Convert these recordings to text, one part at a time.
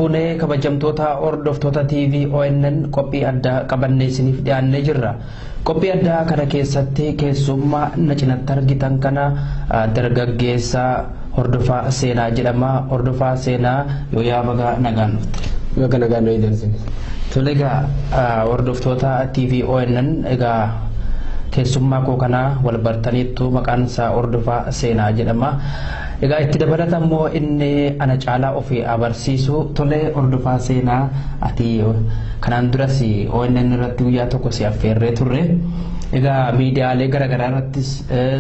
Fuunee kabajamtoota hordoftoota TV ONN qophii addaa qabannee isiniif dhiyaannee jirra. Qophii addaa kana keessatti keessummaa na cinatti argitan kana dargaggeessa Hordofaa Seenaa jedhama. Hordofaa Seenaa, yooyaa, baga nagaan dhufte. Baga nagaan nu eegan. Tole, egaa hordoftoota TV ONN, egaa keessummaa koo kanaa wal bartaniittu, maqaan isaa Hordofaa Seenaa jedhama. Egaa itti dabalata immoo inni ana caalaa ofii agarsiisu. Tole, Hordofaa Seenaa, ati kanaan duras ONN irratti guyyaa tokko si affeerree turre. Egaa miidiyaalee garaagaraa irrattis,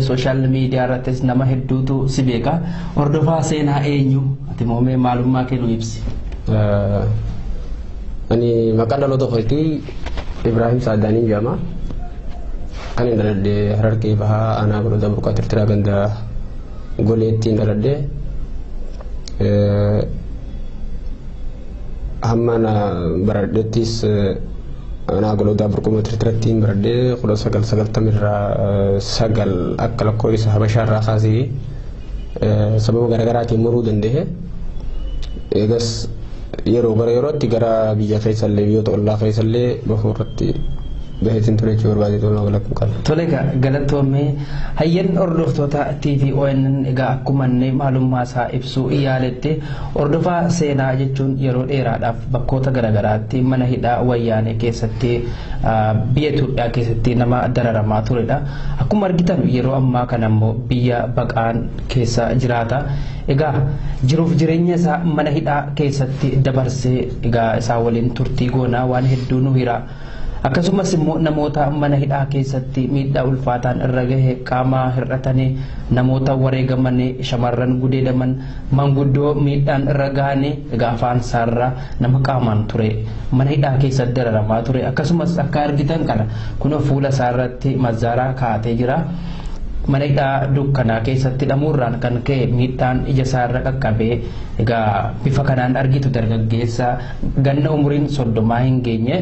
social media irrattis nama hedduutu si beeka. Hordofaa Seenaa eenyu? Ati moomee maalummaa kee nu ibsi. Ani maqaan dhaloota kootii Ibrahim Saadaaniin jedhama. Kan hin dhaladhe Harargee Bahaa, aanaa Godhota Burqaa Tirtiraa, ganda Goleettiin dhaladhe. Hamma na baradhettis aanaa Golootaa Burquma Tirtirattiin baradhe. 1990 irraa 9 akka lakkoofsa Habashaa irraa kaasee sababa garaagaraatiin muruu danda'e. Eegas yeroo gara yerootti gara biyya keessallee, biyyoota ollaa keessallee bahuu irratti gaheetiin ture jechuu barbaade, walumaa galatti kana. Tole, egaa galatoomee. Hayyeen, hordoftoota TV ONN, egaa akkuma inni maalummaa isaa ibsuu yaaletti, Hordofaa Seenaa jechuun yeroo dheeraadhaaf bakkoota garaagaraatti mana hidhaa Wayyaanee keessatti, biyya Itoophiyaa keessatti nama dararamaa turedha. Akkuma argitan yeroo ammaa kana immoo biyya baqaan keessa jiraata. Egaa jiruuf jireenya isaa mana hidhaa keessatti dabarsee, egaa isaa waliin turtii goonaa, waan hedduu nu hira. Akkasumas immoo namoota mana hidhaa keessatti miidhaa ulfaataan irra gahe, qaama hir'atanii, namoota wareegamanii, shamarran gudeedaman, manguddoo miidhaan irra gahanii, egaa afaan isaarraa nama qaamaan ture, mana hidhaa keessatti dararamaa ture. Akkasumas akka argitan kana kunoo fuula isaarratti mazzaaraa kaa'atee jira. Mana hidhaa dukkanaa keessatti hidhamuurraan kan ka'e miidhaan ija isaarra qaqqabee, egaa bifa kanaan argitu, dargaggeessa ganna umuriin 30 hin geenye.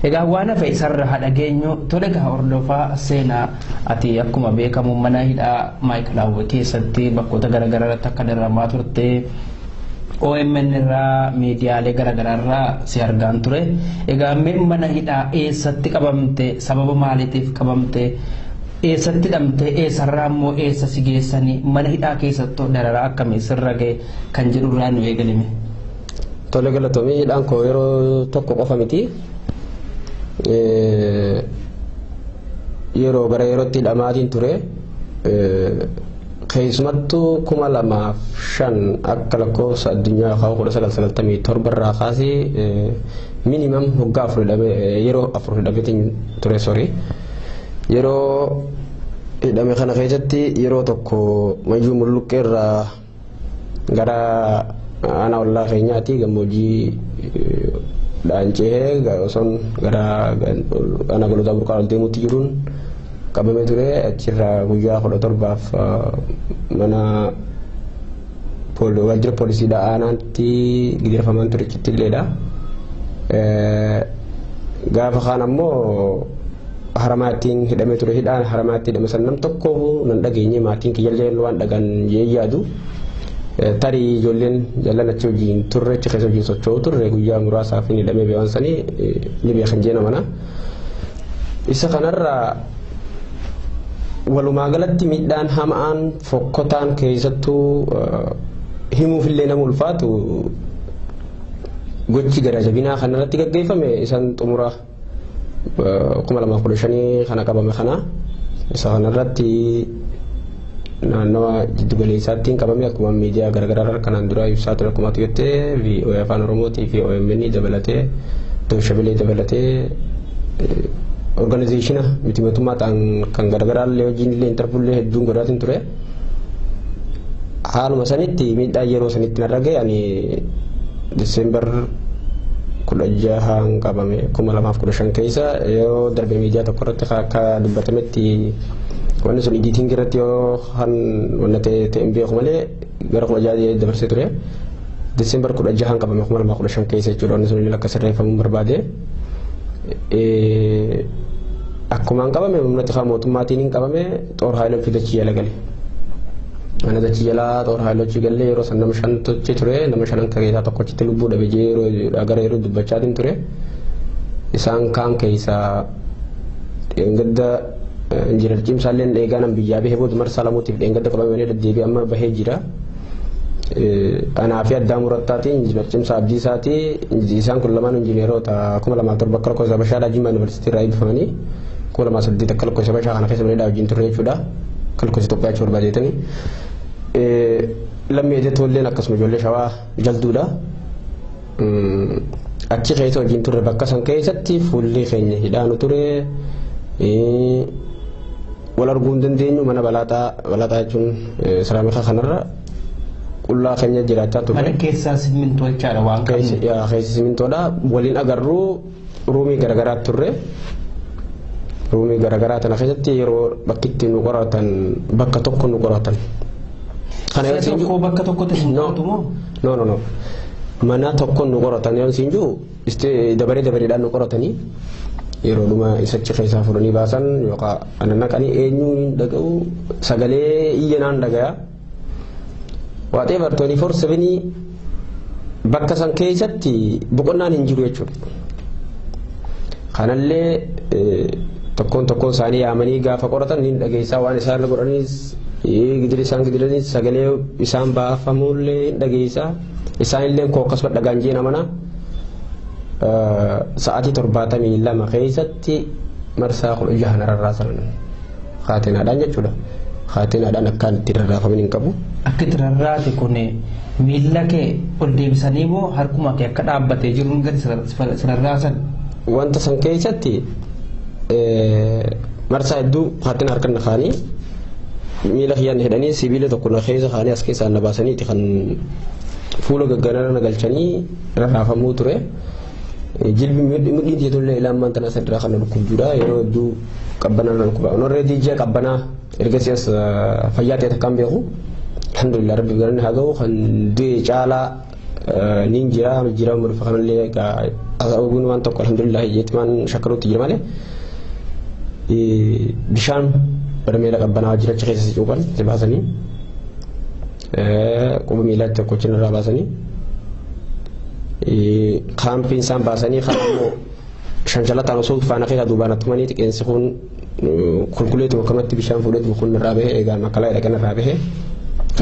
Egaa waan hafe isarra haa dhageenyu. Tole, egaa Hordofaa Seenaa, ati akkuma beekamu mana hidhaa Maayikalaawwee keessatti bakkoota garaagaraa irratti akka dararamaa turte OMN irraa, miidiyaalee garaagaraa irraa si argaan ture. Egaa mee mana hidhaa eessatti qabamte? Sababa maaliitiif qabamte? Eessatti hidhamte? Eessarraa immoo eessa si geessanii? Mana hidhaa keessattuu dararaa akkamii sirra ga'e kan jedhu irraa nu eegalime. Tole, galatoomii. Hidhaan koo yeroo tokko qofa miti. Yeroo gara yerootti hidhamaatiin ture. Keessumattuu 2005 akka lakkoofsa addunyaa yookaan 1997 irraa kaasee minimum waggaa 4 hidhame, yeroo 4 hidhameetiin ture, sorry. Yeroo hidhame kana keessatti yeroo tokko Mayyuu Mulluqqee irraa gara aanaa ollaa keenyaati, gammoojjii dhaancee osoon gara aanaa Golotaa Burqaa ol deemuutti jiruun qabamee ture. Achirraa guyyaa 17f mana waajjira poolisiidha aanaatti gidirfaman ture, achitti illeedha. Gaafa kaan ammoo Haramaattiin hidhamee ture. Hidhaan Haramaatti hidhame san nam tokko nan dhageenye, maatiin kiyyallee waan dhagan jee yaadu. Tarii ijoolleen jalan achi wajjin turre, achi keessa wajjin socho'u turre, guyyaa muraasaaf hin hidhamee beekan sanii ni beekan jeena mana. Isa kanarraa walumaa galatti miidhaan hamaan fokkotaan keessattuu himuufillee nama ulfaatu, gochi gara jabinaa kanarratti gaggeeffame isan xumura 2015 kana qabame kana. Isa kanarratti naannawa jiddu galeessaattiin qabame. Akkuma miidiyaa garaagaraa kanaan dura ibsaa ture, akkuma jettee VOA Afaan Oromootii fi OMN dabalatee, Dooshabilee dabalatee, organization miti mootummaa ta'an kan garaagaraa illee wajjin illee interview llee hedduun godhaatiin ture. Haaluma sanitti miidhaa yeroo sanitti narra ga'e, ani Diseembar 16n qabame 2015 keessa. Yeroo darbe miidiyaa tokko irratti akka dubbatametti, wanni sun editing irratti yoo kan wanna ta'e hin beeku malee gara 16 dabarsee ture. Diseembar 16n qabame 2015 keessa jechuudha. Wanni sun akka sirreeffamuu barbaade. Akkumaan qabame humna tikaa mootummaatiin hin qabame, xoor haayiloon fidachii jala gale. Mana dachii jalaa Xoor Haayilochii gallee yeroo san nama shantochi ture, nama shanan keessaa tokkochitti lubbuu dhabe jee yeroo gara yeroo dubbachaatiin ture. Isaan kaan keessaa dheengadda Injiinar Cimsaalleen dheegaa nan biyyaa bahee booda marsaa lamuutiif dheengadda qabamee deddeebi'ee amma bahee jira. Anaa fi Addaamuu Rattaatii, Injiinar Cimsaa Abdiisaatii, isaan kun lamaan injiineroota 2007 akka lakkoofsa Habashaadhaa Jimmaa Yuunivarsiitii irraa eebbifamanii 2008 akka lakkoofsa Habashaa kana keessa bareedaa wajjin turre jechuudha. Akka lakkoofsa Itoophiyaa jechuu barbaadeetanii. Lammii Ejeetoolleen akkasuma ijoollee Shawaa jalduudha. Achi keessa wajjin turre, bakka san keessatti fuulli keenya hidhaanu ture. Wal arguu hin dandeenyu, mana balaaxaa, balaaxaa jechuun siraamika kanarra qullaa keenya jiraachaa turre. Mana keessaa simmintoo jechaadha waan qabnu. Keessi simmintoodha. Waliin agarruu ruumii garaagaraa turre. Ruumii garaagaraa tana keessatti yeroo bakki nu qoratan bakka tokko nu qoratan. Kana yoo tokko bakka tokkotti hin qoratu moo? No, no, no. Mana tokko nu qoratan yoo siin jiru dabaree dabareedhaan nu qoratanii yeroo dhuma isachi keessaa fuudhanii baasan yookaan ana naqanii eenyuun hin dhaga'u, sagalee iyya naan dhagaya. Whatever, 24/7 bakka san keessatti boqonnaan hin jiru jechuudha. Kanallee tokkoon tokkoon isaanii yaamanii gaafa qoratan ni dhageessaa, waan isaan godhanis, gidira isaan gidiranis, sagalee isaan baafamullee hin dhageessaa. Isaanillee koo akkasuma dhagaan jeen amana. Sa'aatii 72 keessatti marsaa 16 na rarraasan kaateenaadhaan jechuudha. Kaateenaadhaan akkaan itti rarraafaman hin qabu. Akka itti rarraate kun miilla kee ol deebisanii moo harkuma kee akka dhaabbatee jiruun gadi si rarraasan? Wanta san keessatti marsaa hedduu kaateen harkaan na kaanii miila kiyyaan hidhanii sibiila tokko na keessa kaanii as keessaa na baasaniiti kan fuula gagganarra na galchanii rarraafamuu ture. Jilbi mudhiin tietollee ilaamaan tana asirraa kan dhukkubjuudha, yeroo hedduu qabbanaa na dhukkuba. Onorreetii ji'a qabbanaa ergasii as fayyaa ta'e takkaan beeku. Alhamdulillah, rabbi galanni haa ga'u, kan du'e caalaa niin jira jira dhufa kanallee oguun waan tokko alhamdulillah jeetumaan shakkaruutti jira malee. Bishaan barmeela qabbanaa jira achi keessa si cuuphan, si baasanii quba miilaatti tokko irraa baasanii kaampiin isaan baasanii kan immoo shanshalataan osoo faana keessa duubaan attumanii xiqeensi kun qulqulleetuma akkamatti bishaan fuudheetuma kun irraa bahee eegaa makalaa dhaqan irraa bahee.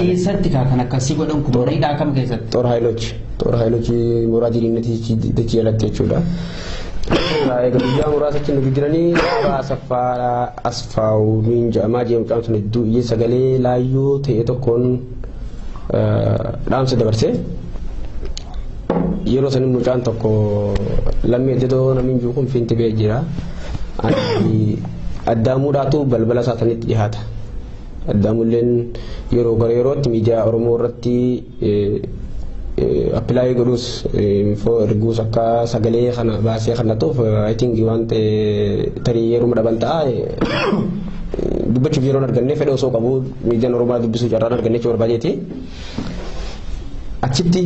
Eessatti kaa kan akkasii godhan kun, mana hidhaa kam keessatti? Xoor Haayilochi. Xoor Haayilochi mooraa diriirnati dachii jalatti jechuudha. Egaa guyyaa muraasatti nu gidiranii dhaabaa Asaffaadhaa Asfaawu niin jedhamaa jee mucaan sun hedduu iyyee sagalee laayyoo ta'e tokkoon dhaamsa dabarsee. Yeroo sanin mucaan tokko Lammii Ejjetoo namni jiru kun fiinti ba'ee jira. Addaamuudhaatu balbala isaa sanitti dhiyaata. Addaamulleen yeroo gara yerootti miidiyaa Oromoo irratti apply godhus, info erguus, akka sagalee kana baasee kan ta'uuf, I think waan ta'e tarii yeruma dhaban ta'a. Dubbachuuf yeroon arganne, fedha osoo qabu miidiyaan Oromoo dubbisuu carraan arganne jechuu barbaadeeti. Achitti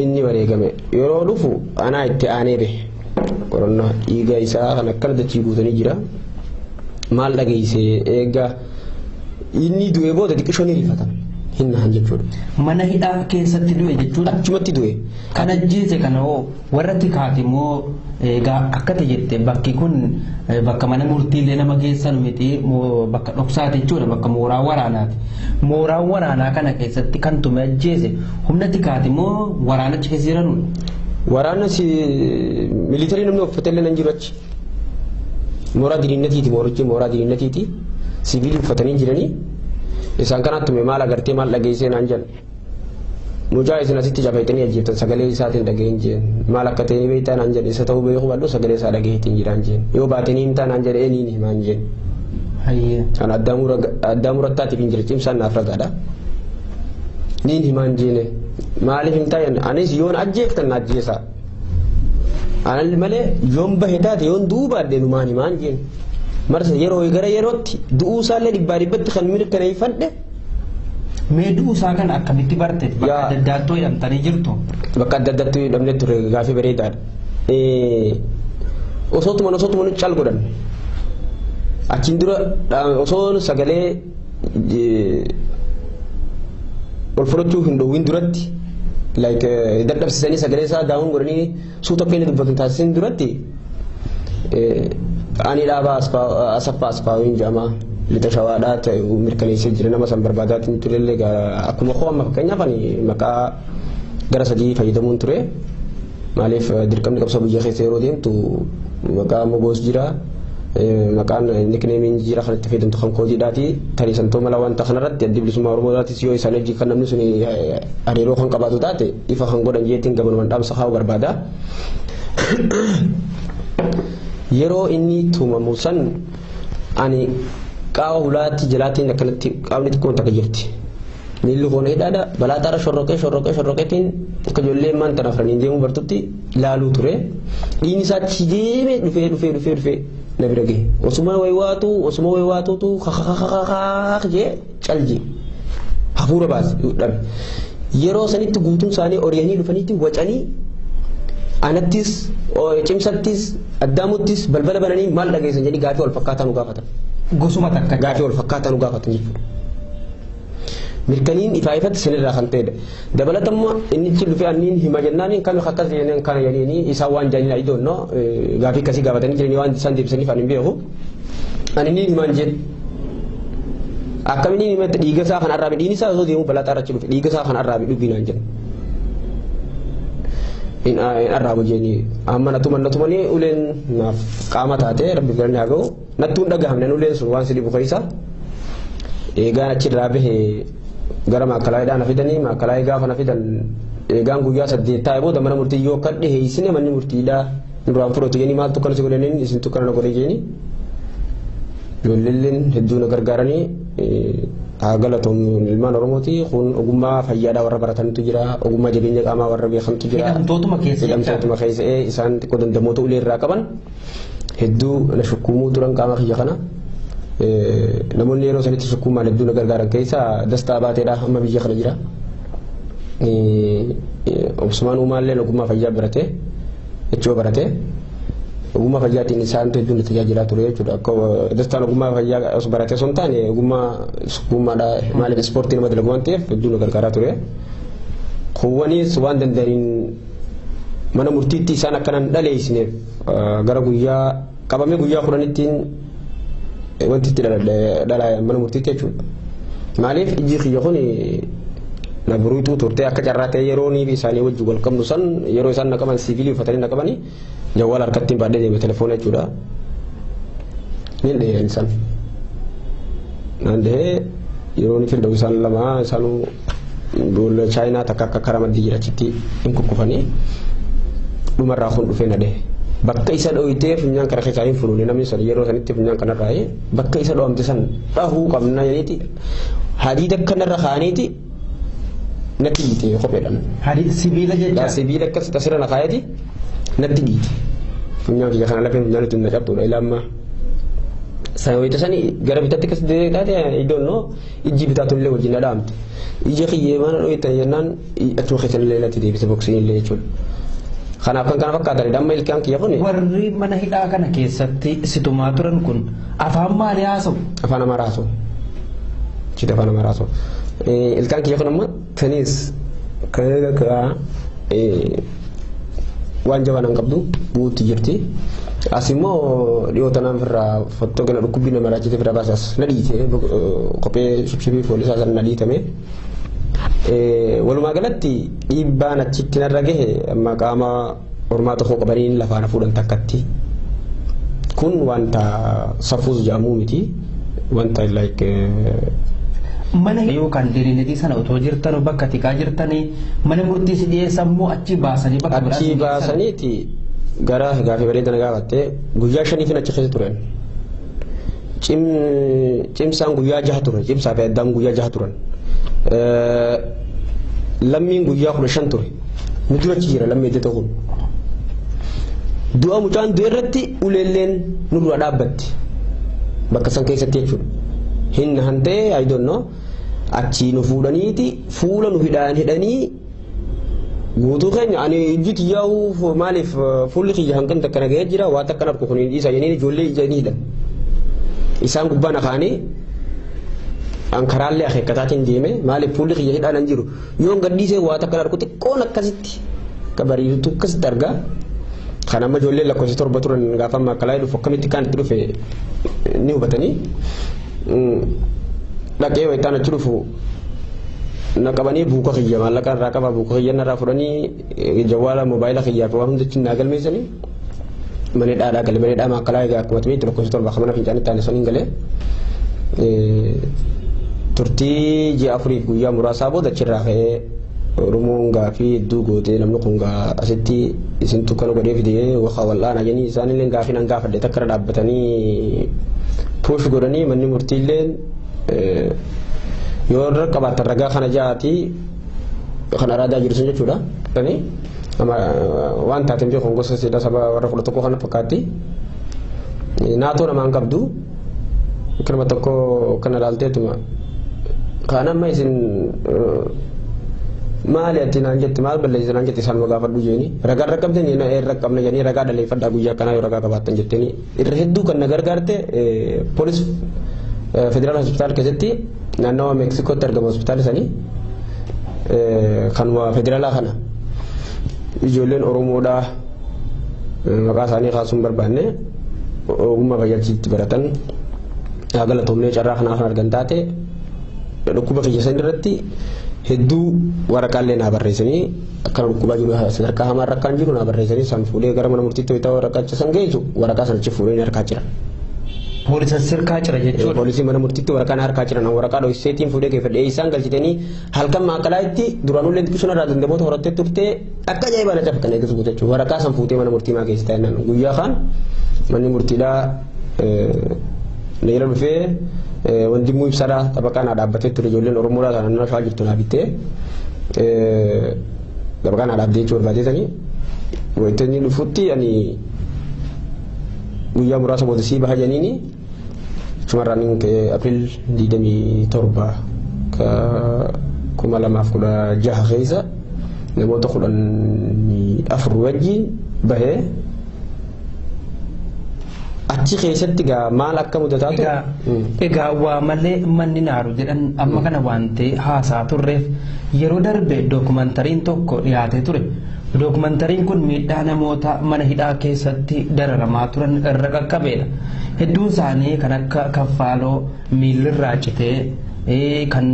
inni wareegame yeroo dhufu anaa itti aanee bahe. Qorannaa dhiiga isaa kan akkana dachii guutanii jira. Maal dhageessee eega inni du'ee booda xiqqishoo ni rifatan. Hin nahan jechuudha. Mana hidhaa keessatti du'e jechuudha. Achumatti du'e. Kan ajjeese kana hoo warra tikaati moo? Egaa akkati jette bakki kun bakka mana murtiilee nama geessan miti, bakka dhoksaati jechuudha, bakka mooraa waraanaati. Mooraan waraanaa kana keessatti kan tume ajjeese humna tikaati moo waraanachi keessa jiranudha? Waraana si militarii namni uffatee illee nan jiru achi. Mooraa diriinnatiiti, moorichi mooraa diriinnatiiti. Siviilii uffatanii jiranii. Isaan kanatti tume. Maal agartee, maal dhageessee naan jedhan. Mucaa isin asitti cafeexanii ajjeeftan sagalee isaatiin dhaga'een jeen. Maal akka ta'e ni beektaa naan jedhe. Isa ta'uu beeku bal'oo sagalee isaa dhagaheetiin jiraan jeen. Yoo baatanii himtaa naan jedhe, eenyuun himaan jeen. Kan Addaamuu Rattaatiif hin jira, cimsaan naaf ragaadha. Niin himaan jeene. Maaliif himtaa jenna, anis yoon ajjeeftan na ajjeesaa. Anan malee yoon bahe taate, yoon duubaadhe numaan himaan jeen. Marsa yeroo gara yerootti du'uu isaallee dhibbaa dhibbatti kan mirkaneeffadhe. Mee du'uu isaa kana akkamitti barte? Bakka adda addaatti hidhamtanii jirtu. Bakka adda addaatti hidhamnee ture, gaafii bareedaadha. Osootuma nu cal godhan. Achiin dura osoo sagalee ol fudhachuu hin dhoowwin duratti, like dadhabsiisanii sagalee isaa daawun godhanii suuta akka inni dubbatu taasisan duratti, ani dhaabaa Asaffaa Asfaawiin jedhama, lixa Shawaadhaa ta'e mirkaneessee jira. Nama san barbaadaatiin turellee, akkuma koo amma fakkeenyaaf ani maqaa gara sadii fayyadamuun ture. Maaliif, dirqamni qabsoo biyya keessa yeroo deemtu maqaa mogoos jira, maqaan nicknameiin jira kan itti fayyadamtu kan koodiidhaati. Tarii santoo mala wanta kanarratti Addi Bilisummaa Oromootis yoo isaan hojii kan namni sun hariiroo kan qabaatu taate ifa kan godhan jeetiin gabanumaan dhaamsa kaa'uu barbaada. Yeroo inni tumamu san ani qaawa hulaatti jalaatiin akkanatti qaamni xiqqoon takka jirti. Miilli koona hidhaadha, balaaxaara shorroqee shorroqee shorroqeetiin akka ijoollee maan tana afraniin deemuu bartutti laaluu ture. Dhiigni isaa achi deemee dhufee dhufee dhufee dhufee na bira gahe. Osuma waywaatu osuma waywaatutu kakakakakak jee calje. Hafuura baase dhabe. Yeroo sanitti guutuun isaanii ori'anii dhufaniitti wacanii anattis, Cimsattis, Addaamuttis balbala bananii maal dhageessan jedhanii gaafii wal fakkaataa nu gaafatan. Gosuma takka. Gaafii wal fakkaataa nu gaafatan jechuudha. Mirkaniin ifaa ifatti sinirraa kan ta'edha. Dabalatammoo inni achi dhufee anniin hima jennaan kan akkas jennaan kana jedhanii isaan waan jaaniin, I don't know, gaafii akkasii gaafatanii jiranii waan isaan deebisaniif ani hin beeku. Ani niin himaan jedhe. Akkamiin himatti dhiiga isaa kan arraabe, dhiigni isaa osoo deemu balaa xaarrachi dhufe, dhiiga isaa kan arraabe dhugii naan jedhe. Hin arraabu jeeni amma natuma natumanii uleen naaf qaama taate, rabbi galanni haa ga'u, nattuun dhagahamne uleen sun waan si dhibu keessa. Eegaan achirraa bahe gara maakkalaayiidhaa na fidanii. Maakalaayii gaafa na fidan, eegaan guyyaa 8 taa'ee booda mana murtii yoo akka dhiheessine manni murtiidhaa duraan fudhatu jeeni, maaltu kana si godhaniin, isintu kana na godhe jeeni. Ijoolleen hedduu na gargaaranii haa galatoomu. Ilmaan Oromooti kun ogummaa fayyaadhaa warra baratantu jira, ogummaa jabeenya qaamaa warra beekantu jira. Hidhamtootuma keessa. Hidhamtootuma keessa isaan xiqqoo dandamoota ulee irraa qaban hedduu na shukkuumuu turan qaama kiyya kana. Namoonni yeroo sanitti shukkuumaan hedduu na gargaaran keessaa Dastaa Baateedha, amma biyya kana jira. Obsumaan Uumaallee ogummaa fayyaa barate jechuu barate. Ogummaa fayyaatiin isaantu hedduun tajaajilaa ture jechuudha. Akka Dastaan ogummaa fayyaa osoo baratee osoo hin taane ogummaa sukkuummaadha, maaliif ispoortii nama dalagu waan ta'eef hedduu na gargaaraa ture. Kuwwanis waan danda'aniin mana murtiitti isaan akkanan dhaleessineef gara guyyaa qabamee guyyaa 10ttiin wanti itti dhala mana murtiitti jechuudha. Maaliif, ijji kiyya kun na buruutuu turte. Akka carraa ta'e yeroo ni isaanii wajjin wal qabnu san, yeroo isaan na qaban siivilii uffatanii na qabanii, jawwaala harkatti baadhee deeme, telefoona jechuudha. Ni dhahee isaan. Naan dhahee yeroo ni filda'u isaan lama isaanuu boolla Chaayinaa takka akka karaa maddii jira, achitti hin kukkufanii dhumarraa kun dhufee na dhahe. Bakka isa dhoyitee funyaan kana keessaa hin funuune namni sun yeroo sanitti funyaan kanarraa bakka isa dhoomte san dhahuu qabna jedheeti hadiida kanarra kaaniiti natti dhiite kopheedhaan. Hadi sibiila jecha. Sibiila akkas tasirra na kaayeti natti dhiite. Funyaan kiyya kana lafeen funyaan ittiin na cabxuudha ilaa ammaa. Sana sani gara bitaatti akkas taate, iddoon noo ijji bitaatu illee wajjin na dhaamte. Ija kiyyee mana dhoytan jennaan achuma keessan illee natti deebise boksiin illee jechuudha. Kanaaf kan kana fakkaatanidha amma ilkaan kiyya kun. Warri mana hidhaa kana keessatti situmaa turan kun afaan maalii haasa'u? Afaan Amaaraa haasa'u. Chita afaan Amaaraa haasa'u. Ilkaan kiyya kun amma taniis kan waan jabaan hin qabdu bu'uutti jirti. As immoo dhiyoo tanaan ofirraa fottoo gana dhukkubbii nama raachite ofirraa baase, as na dhiite, kophee shibshibii foolisaa sana na dhiitame. Walumaa galatti dhiibbaan achitti narra gahe amma qaama ormaa tokko qabanii lafaa na fuudhan takkatti. Kun wanta safuus jedhamuu miti. Wanta like Mana yookaan diriireetii sana otoo jirtan bakka tikaa jirtanii mana murtii si dhiyeessan moo achi baasanii bakka biraa Achi si geessan? Baasaniiti gara gaafii bareeda na gaafatte. Guyyaa 5f achi keessa turan. Cimsaan guyyaa 6 ture. Cimsaa fi Addaam guyyaa 6 turan. Lammiin guyyaa 15 ture. Nu dura achi jira lammii iddoo kun. Du'a mucaan du'e irratti uleelleen nu dura dhaabbatti. Bakka san keessatti jechuudha. Hin hantee, I don't know. Achii nu fuudhaniiti fuula nu hidhaan hidhanii guutuu keenya. Ani ijji xiyyaa'uu, maaliif fuulli kiyya hanqin takka nagahee jira, waa takka arku kun hin dhiisa jedhanii ijoollee ija ni hidhan. Isaan gubbaa na kaanii An karaallee akeekkataatiin deeme maaliif fuulli kiyya hidhaan hin jiru yoon gadhiisee waa takka argu xiqqoon akkasitti akka bariitu akkasitti argaa. Kan amma ijoollee lakkoofsa 7 turan gaafa maakkalaa dhufu akkamitti kan itti dhufe ni hubatanii dhaqee wayitaan achi dhufu na qabanii buuka kiyya maallaqa irraa qabaa buuka kiyya narraa fudhanii jawwaala moobaayila kiyyaa fi waan hunda achi naa galmeessanii mana hidhaadhaa gale mana hidhaa maakkalaa egaa akkuma tumeetti lakkoofsa 7 kan mana fincaanii taane saniin galee turtii ji'a 4 guyyaa muraasaa booda achirraa ka'ee Oromoon gaafii hedduu gootee namni kun asitti isintu kana godhee fidee waxa wal'aana jedhanii isaanillee gaafii nan gaafadhe takka irra dhaabbatanii puush godhanii manni murtiillee yoo irra qabaatan ragaa kana ja'aati kan araadaa jiru sun jechuudha. Waan taateen beeku gosa seedaa saba warra 11 kana fakkaatti. Naatoo namaan qabdu kanuma tokko kana ilaalteetuma kan amma isin maali ati naan jette maal balleessite naan jette isaan gaafadhu jeeni ragaa irra qabdan jennaan irra qabna jedhanii ragaa dhaleeffadhaa guyyaa akkanaa yoo ragaa qabaattan jetteeni irra hedduu kan na gargaarte poolis federaal hospitaal keessatti naannawa Meeksikootti argama hospitaala sanii kanuma federaalaa kana ijoolleen Oromoodhaa maqaa isaanii kaasuun barbaanne ogummaa fayyaatti baratan galatoomnee carraa kanaa kan argan taate dhukkuba kiyya san irratti hedduu waraqaalee naa barreessanii akkana dhukkubaa jiru sadarkaa hamaa irra akkaan jiru naa barreessanii san fuudhee gara mana murtiitti wayitaa waraqaa san geessu waraqaa sana achi fuudhee harkaa jira. Poolisa sirkaa jira jechuudha. Poolisii mana murtiitti waraqaa na harkaa jira waraqaa dhohiseetiin fuudhee geeffadhee isaan galchitanii halkan maakalaatti duraanuu xiqqishoon irraa dandamoota horattee turtee akka ajaa'ibaa na cafa kan eegsisu jechuudha. Waraqaa san fuutee mana murtii maa geessita jennaan guyyaa kaan manni murtiidhaa na jala dhufee wandimuu ibsaadhaa xabaqaa naa dhaabbatee ture ijoolleen Oromoodhaa kan naannoo shawaa jirtu naa bittee xabaqaa naa dhaabdee jechuu barbaadeetanii wayitanii dhufutti ani guyyaa muraasa booda sii baha janiini chumarraan April 27 2016 keessa namoota 14 wajjin bahee achi keessatti gaa maal akka mudataa ture. Egaa waa malee manni naaru jedhan amma kana waan ta'e haasaa turreef yeroo darbe dookumantariin tokko dhiyaatee ture. Dookumantariin kun miidhaa namoota mana hidhaa keessatti dararamaa turan irra qaqqabeedha. Hedduun isaanii kan akka kaffaaloo miillirraa citee kan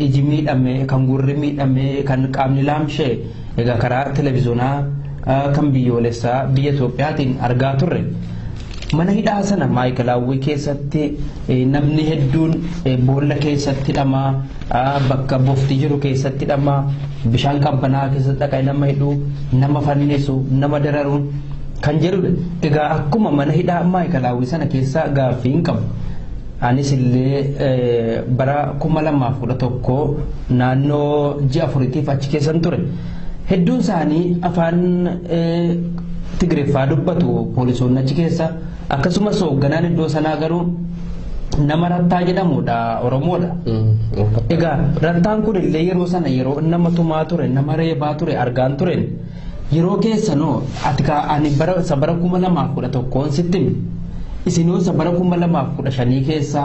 iji miidhame kan gurri miidhame kan qaamni laamshee egaa karaa televiziyoonaa kan biyyoolessaa biyya Itoophiyaatiin argaa turre. Mana hidhaa sana maayikalaawwii keessatti namni hedduun boolla keessatti hidhamaa bakka bofti jiru keessatti hidhamaa bishaan qabbanaa keessatti dhaqee nama hidhuu nama fannisu nama dararuun kan jedhudha. Egaa akkuma mana hidhaa maayikalaawwii sana keessa gaaffii hin qabu. Anis illee bara 2011 naannoo ji'a 4tiif achi keessan ture. Hedduun isaanii afaan Tigreeffaa dubbatu poolisoonni achi keessa. Akkasumas hoogganaan iddoo sanaa garuu nama Rattaa jedhamudha Oromoodha. Egaa Rattaan kun illee yeroo sana yeroo nama tumaa ture nama reebaa ture argaan tureen yeroo keessanoo ati ani bara 2011 sitti hime isinoo isa bara 2015 keessa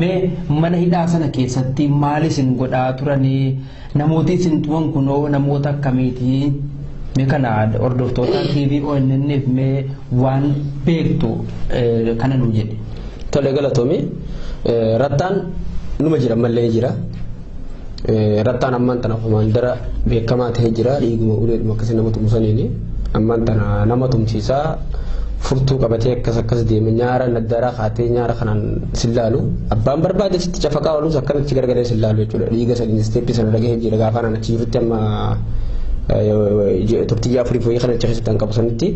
mee mana hidhaa sana keessatti maal isin godhaa turanii namooti isin tuman kunoo namoota akkamiiti? Mee kana hordoftoota TV ONN'if mee waan beektu kana nu jedhe. Tole galatoomi. Rattaan numa jira mallee jira. Rattaan ammaan tana komaandara beekamaa ta'ee jira dhiiguma uleedhuma akkasii nama tumsaniini. Ammaan tana nama tumsiisaa furtuu qabatee akkas akkas deeme nyaara naddaraa kaatee nyaara kanaan sillaalu abbaan barbaade sitti cafaqaa oolus akkanatti gargaree sillaalu jechuudha. Dhiiga sadiin isteeppii sana dhagahee jira gaafa naan achi jirutti amma turtii 4 foyii kana achi keessatti hanqabu sanitti.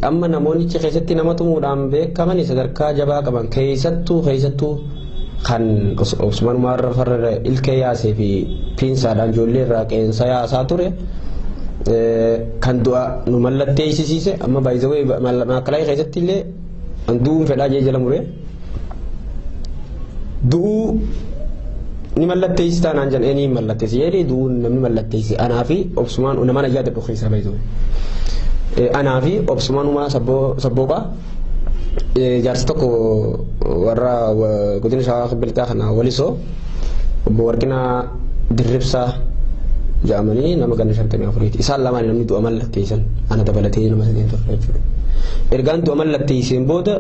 Amma namoonni achi keessatti nama tumuudhaan beekaman sadarkaa jabaa qaban keessattuu kan Osmanumaa irra farra ilkee yaasee fi piinsaadhaan ijoollee irraa qeensa yaasaa ture kan du'a nu mallatteessisiise amma baay'isawee maakalaayii keessatti illee du'uun fedhaa jee jala muree du'uu ni mallatteessita naan jedhan ni mallatteessi jedhee du'uun namni mallatteessi anaa fi obsumaan nama na yaadadhu keessaa baay'isawee anaa fi obsumaan uumaa sabbooqaa Jaarsa tokko warra godina Shawaa Kibba kana Walisoo obbo Warqinaa Dirribsaa jedhamanii nama ganna 54ti. Isaan lamaan namni du'a mallatteessan ana dabalatee nama sadeen turre jechuudha. Ergaan du'a mallatteesseen booda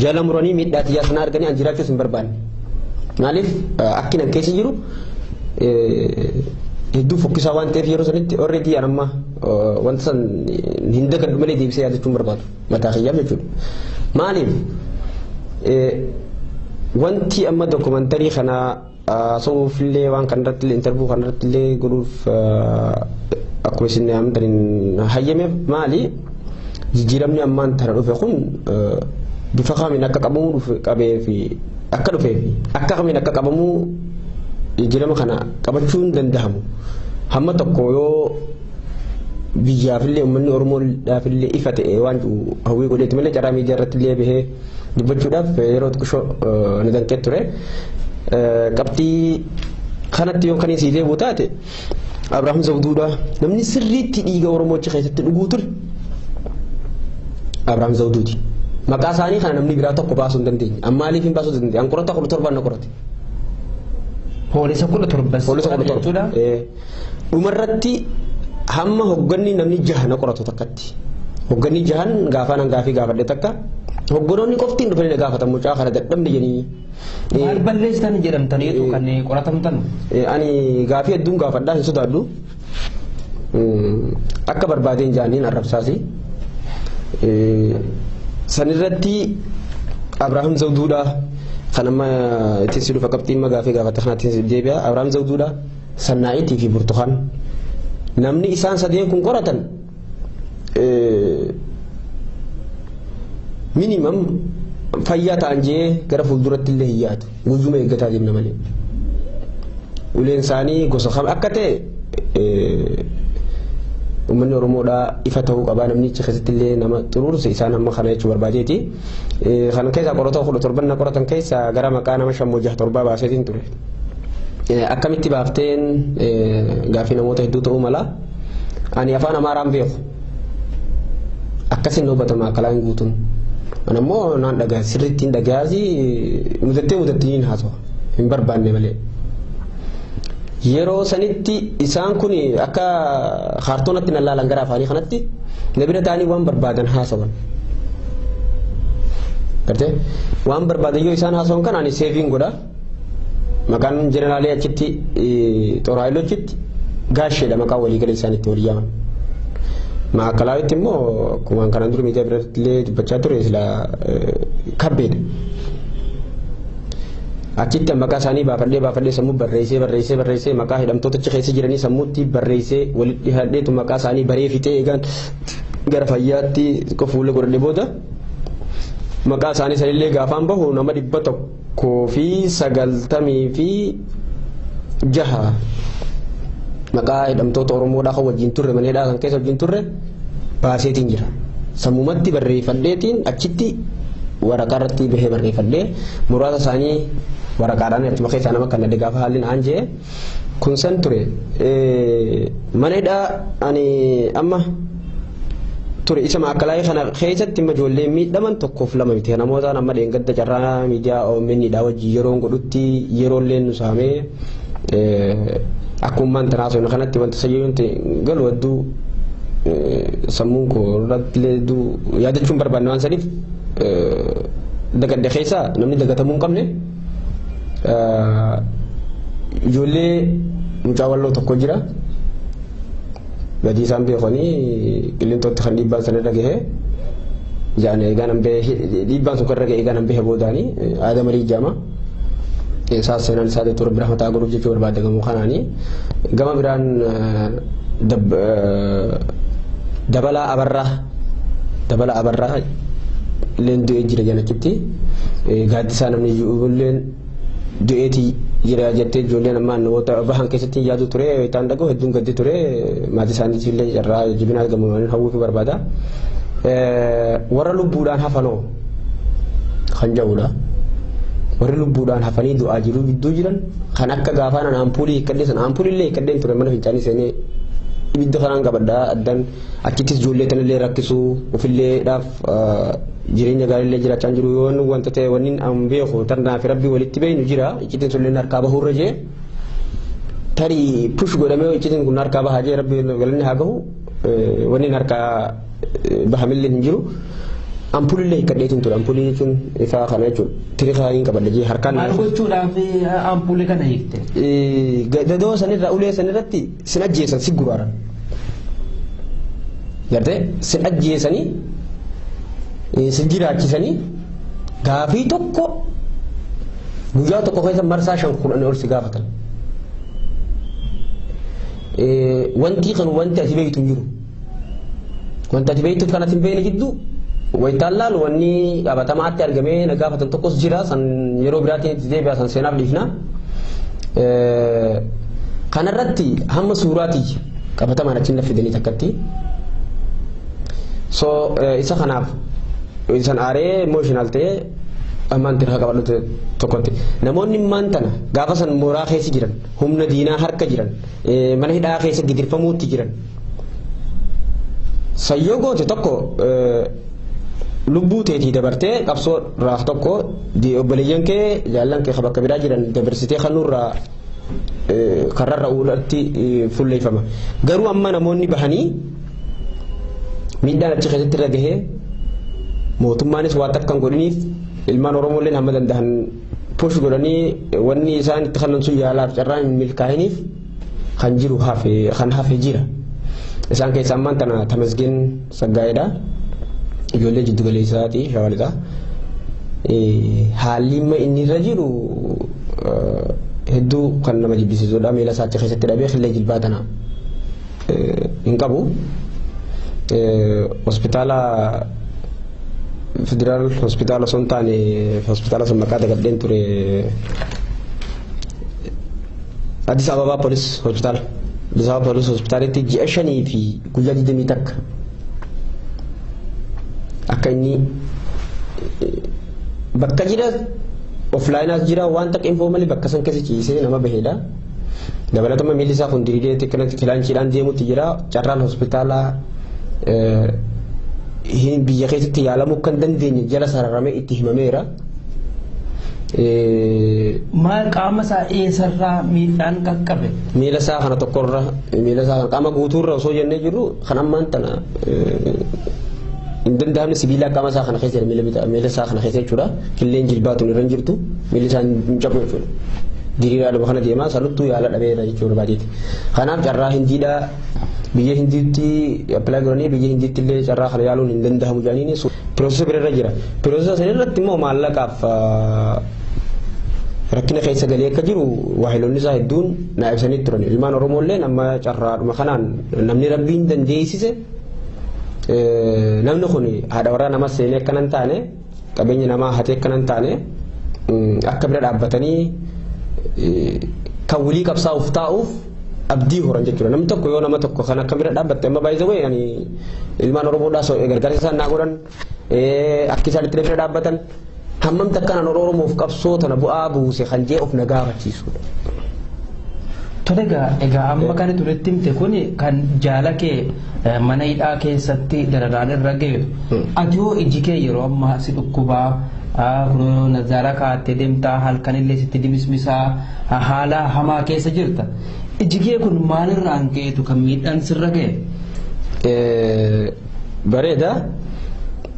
jala muranii miidhaa xiyyaa sana arganii an jiraachuus hin barbaanne. Maaliif akki nan keessa jiru hedduu fokkisaa waan ta'eef yeroo sanitti already an amma wanta san hin dagadhu malee deebisee yaadachuu hin barbaadu mataa kiyyaaf jechuudha. Maaliif wanti amma dokumantarii kana haasa'uufillee waan kanarratti illee interview kanarratti illee godhuuf akkuma isin yaamtaniin hayyameef maali jijjiiramni ammaan tana dhufe kun bifa kamiin akka qabamuu dhufe qabee fi akka dhufee fi akka kamiin akka qabamuu jijjiirama kana qabachuun danda'amu hamma tokko yoo biyyaafillee uummanni Oromoodhaafillee ifa ta'e waan hawwii godheeti malee carraa miidiyaa irratti illee bahee dubbachuudhaaf yeroo xiqqoo ni danqee ture. Qabxii kanatti yoo kan isii deebi'u taate Abrahaam Zawduudha namni sirriitti dhiiga Oromoo achi keessatti dhuguu ture Abrahaam Zawduuti. Maqaa isaanii kana namni biraa tokko baasuu hin dandeenye. Amma maaliif hin baasuu dandeenye? An qorata 17 na qorate. Poolisa 17. Poolisa 17. Dhumarratti hamma hogganni namni jaha na qoratu takkatti. Hogganni jahan gaafaan hangaafii gaafadhe takka. Hogganoonni qoftiin dhufanii na gaafatan mucaa kana dadhabne jedhanii. Maal balleessitan jedhamtaniitu kan qoratamtan? Ani gaafii hedduun gaafadhaa hin sodaadhu. Akka barbaadeen jaaniin arrabsaasi. Sanirratti Abrahaam Zawduudha kan amma ittiin si dhufa qabxiin gaafii gaafate kanatti si deebi'a. Abrahaam Zawduudha Sannaa'itii fi Burtukaan. Namni isaan sadeen kun qoratan minimum fayyaa ta'an jee gara fuulduratti illee hin yaadu. Guyyuma eeggataa deemna malee. Uleen isaanii gosa kam akka ta'e uummanni Oromoodhaa ifa ta'uu qabaa namni achi keessatti illee nama xuruurse isaan amma kana jechuu barbaadeeti. Kana keessaa qorata 17 na qoratan keessaa gara maqaa nama 5 6 7 baaseetiin ture. Akkamitti baafteen gaafii namoota hedduu ta'uu mala. Ani afaan Amaaraan beeku. Akkasin hubatama akkalaan guutuun. Ani ammoo naan dhagaa sirriitti hin dhagaasi mudattee mudattee hin haasawa hin barbaanne malee. Yeroo sanitti isaan kun akka kaartoonatti na laalan gara afaanii kanatti na bira ta'anii waan barbaadan haasawan. Gartee waan barbaadan yoo isaan haasawan kan ani seeviin godha. Maqaan jeneraalee achitti xoraayilochitti gaasheedha maqaa waliigala isaaniitti walii yaaman. Maakkalaawitti immoo akkuma kanaan dura miidiyaa biratti illee dubbachaa ture sila kabbeedha. Achitti maqaa isaanii baafadhee sammuu barreessee maqaa hidhamtoota achi keessa jiranii sammuutti barreessee walitti dhiyaadheetu maqaa isaanii baree fixee eegaan gara fayyaatti fuula godhadhe booda maqaa isaanii sanillee gaafaan bahu nama 196 maqaa hidhamtoota Oromoodhaa kan wajjin turre mana hidhaa kan keessa wajjin turre baaseetiin jira. Sammumatti barreeffadheetiin achitti waraqaa irratti bahee barreeffadhee muraasa isaanii waraqaadhaan achuma keessaa nama kan nadde gaafa haalli naan jee kun san ture. Mana hidhaa ani amma ture isa maakkalaa kana keessatti imma ijoollee miidhaman 1 fi 2 miti. Namootaan amma dheengadda carraa miidiyaa OMN dhaa wajjin yeroon godhutti yeroollee nu saamee akkummaan tanaasoo kanatti wanta sayyoon galu hedduu sammuun koo irratti illee hedduu yaadachuun barbaanne waan saniif dagadde keessaa namni dagatamuu hin qabne ijoollee mucaa walloo tokko jira. Badii isaan beekanii qilleensootti kan dhiibbaan sana irra gahee jaan eegaan hambee dhiibbaan sun kan irra gahee eegaan hambee boodaanii aada marii jaama. Isaas seenaan isaa ture bira mataa godhuuf jechuu barbaade gamoo kanaanii gama biraan dabalaa abarraa illeen du'ee jira janachitti gaaddisaa namni ijoolleen du'eetii jira jettee ijoolleen ammaa namoota bahan keessatti yaadu ture isaan dhaga'u hedduun gaddi ture maatii isaaniitii illee carraa jibinaa gamoomanii hawwuufii barbaada. Warra lubbuudhaan hafanoo kan jedhudha. Warri lubbuudhaan hafanii du'aa jiru gidduu jiran kan akka gaafaan an ampuulii hiikkadhee san ampuulii illee hiikkadheen ture mana fincaanii seenee ibidda kanaan qabadhaa addan achittis ijoollee tanallee rakkisuu ofilleedhaaf Jireenya gaariillee jiraachaa jiru yoon wanta ta'e wanni an beeku tarnaa fi rabbii walitti beeynu jira iccitiin sulleen harkaa bahuurra jee tarii push godhamee iccitiin kun harkaa bahaa jee rabbii galanni haa gahu wanni harkaa bahamillee hin jiru. Ampuulillee hiikkadheetiin ture ampuulii jechuun ifaa kana jechuudha tirikaa hin qabadhe jee harkaan. Maal gochuudhaaf ampuulii kana hiikte? Dadoo sanirra ulee sanirratti sin ajjeesan si guraaran. Gartee sin ajjeesanii sin jiraachisanii gaafii tokko guyyaa tokko keessa marsaa 5 10 ol si gaafatan. Wanti kan wanti ati beektu hin jiru. Wanti ati beektu kan ati hin beekne gidduu wayitaallaal wanni qabatamaatti argamee na gaafatan tokkos jira san yeroo biraatiin itti deebi'a san seenaaf dhiifna. Kanarratti hamma suuraatii qabatamaan achi na fidanii takkatti. So isa kanaaf isan aaree emotional ta'ee ammaan tirha qabadhu tokkotti. Namoonni immaan tana gaafa san mooraa keessa jiran humna diinaa harka jiran mana hidhaa keessa gidirfamuutti jiran. Sayyoo goote tokko lubbuu teetii dabartee qabsoo irraa tokko obboleeyyan kee jaallan kee bakka biraa jiran dabarsitee kanurraa karrarra uulatti fulleeffama. Garuu amma namoonni bahanii miidhaan achi keessatti irra gahee mootummaanis waan takka hin godhiniif ilmaan Oromooleen hamma danda'an push godhanii wanni isaan itti kannan sun yaalaaf carraa hin milkaa'iniif kan jiru hafe kan hafe jira. Isaan keessaa ammaan tana Tamasgeen Saggaa'eedha. Ijoollee jiddu galeessaati shawaalidha. Haalli inni irra jiru hedduu kan nama jibbisiisudha. Miila isaa achi keessatti dhabee qillee jilbaa tana hin qabu. Hospitaala federaal hospitaala osoo hin taane hospitaala sun maqaa dagadheen ture Addis Ababa Police Hospitaala. Addis Ababa Police Hospitaalitti ji'a 5 fi guyyaa 21 akka inni bakka jira offline as jira waan takka informally bakka san keessa ciisee nama baheedha. Dabalatuma miilli isaa kun diriiree xiqqinatti kilaanshiidhaan deemutti jira carraan hospitaala biyya keessatti yaalamuu kan dandeenye jala sararamee itti himameera. Maal qaama isaa eessarraa miidhaan qaqqabe? Miila isaa kana tokkorra miila isaa kana qaama guutuurra osoo jennee jirru kan ammaan tana hin danda'amne sibiilaa qaama isaa kana keessa jira miila isaa kana keessa jechuudha. Killeen jilbaatuun irra hin jirtu miilli isaa hin cabu jechuudha. Diriiraadhuma kana deemaa sanuttuu yaala dhabeera jechuudha baay'eeti. Kanaaf carraa hindiidhaa biyya hindiitti appilaa godhanii biyya hindiitti illee carraa kana yaaluun hin danda'amu jedhaniini piroosesa bira irra jira. Piroosesa sana irratti immoo maallaqaaf rakkina keessa galee akka jiru waahiloonni isaa hedduun naa ibsanii turan. Ilmaan Oromoo illee nama carraadhuma kanaan namni rabbiin dandeessise namni kun haadha warraa nama seenee akkana hin taane qabeenya namaa hatee akkana hin taane akka bira dhaabbatanii kan walii qabsaa'uuf taa'uuf abdii horan jechuudha. Namni tokko yoo nama tokko kan akka bira dhaabbatte amma baay'ee wayii ani ilmaan Oromoodhaa gargaarsa isaan naa godhan akka isaan itti bira dhaabbatan hammam takkaan Oromoof qabsoo tana bu'aa buuse kan jee of na gaafachiisudha. Tole egaa amma kan turetti himte kun kan jaala kee mana hidhaa keessatti dararaan irra ga'e. Ati hoo iji kee yeroo ammaa si dhukkubaa kunoo nazaara kaa'attee deemtaa halkanillee sitti dimismisaa haala hamaa keessa jirta. Iji kee kun maalirraan ga'eetu kan miidhaan sirra ga'e? Bareeda.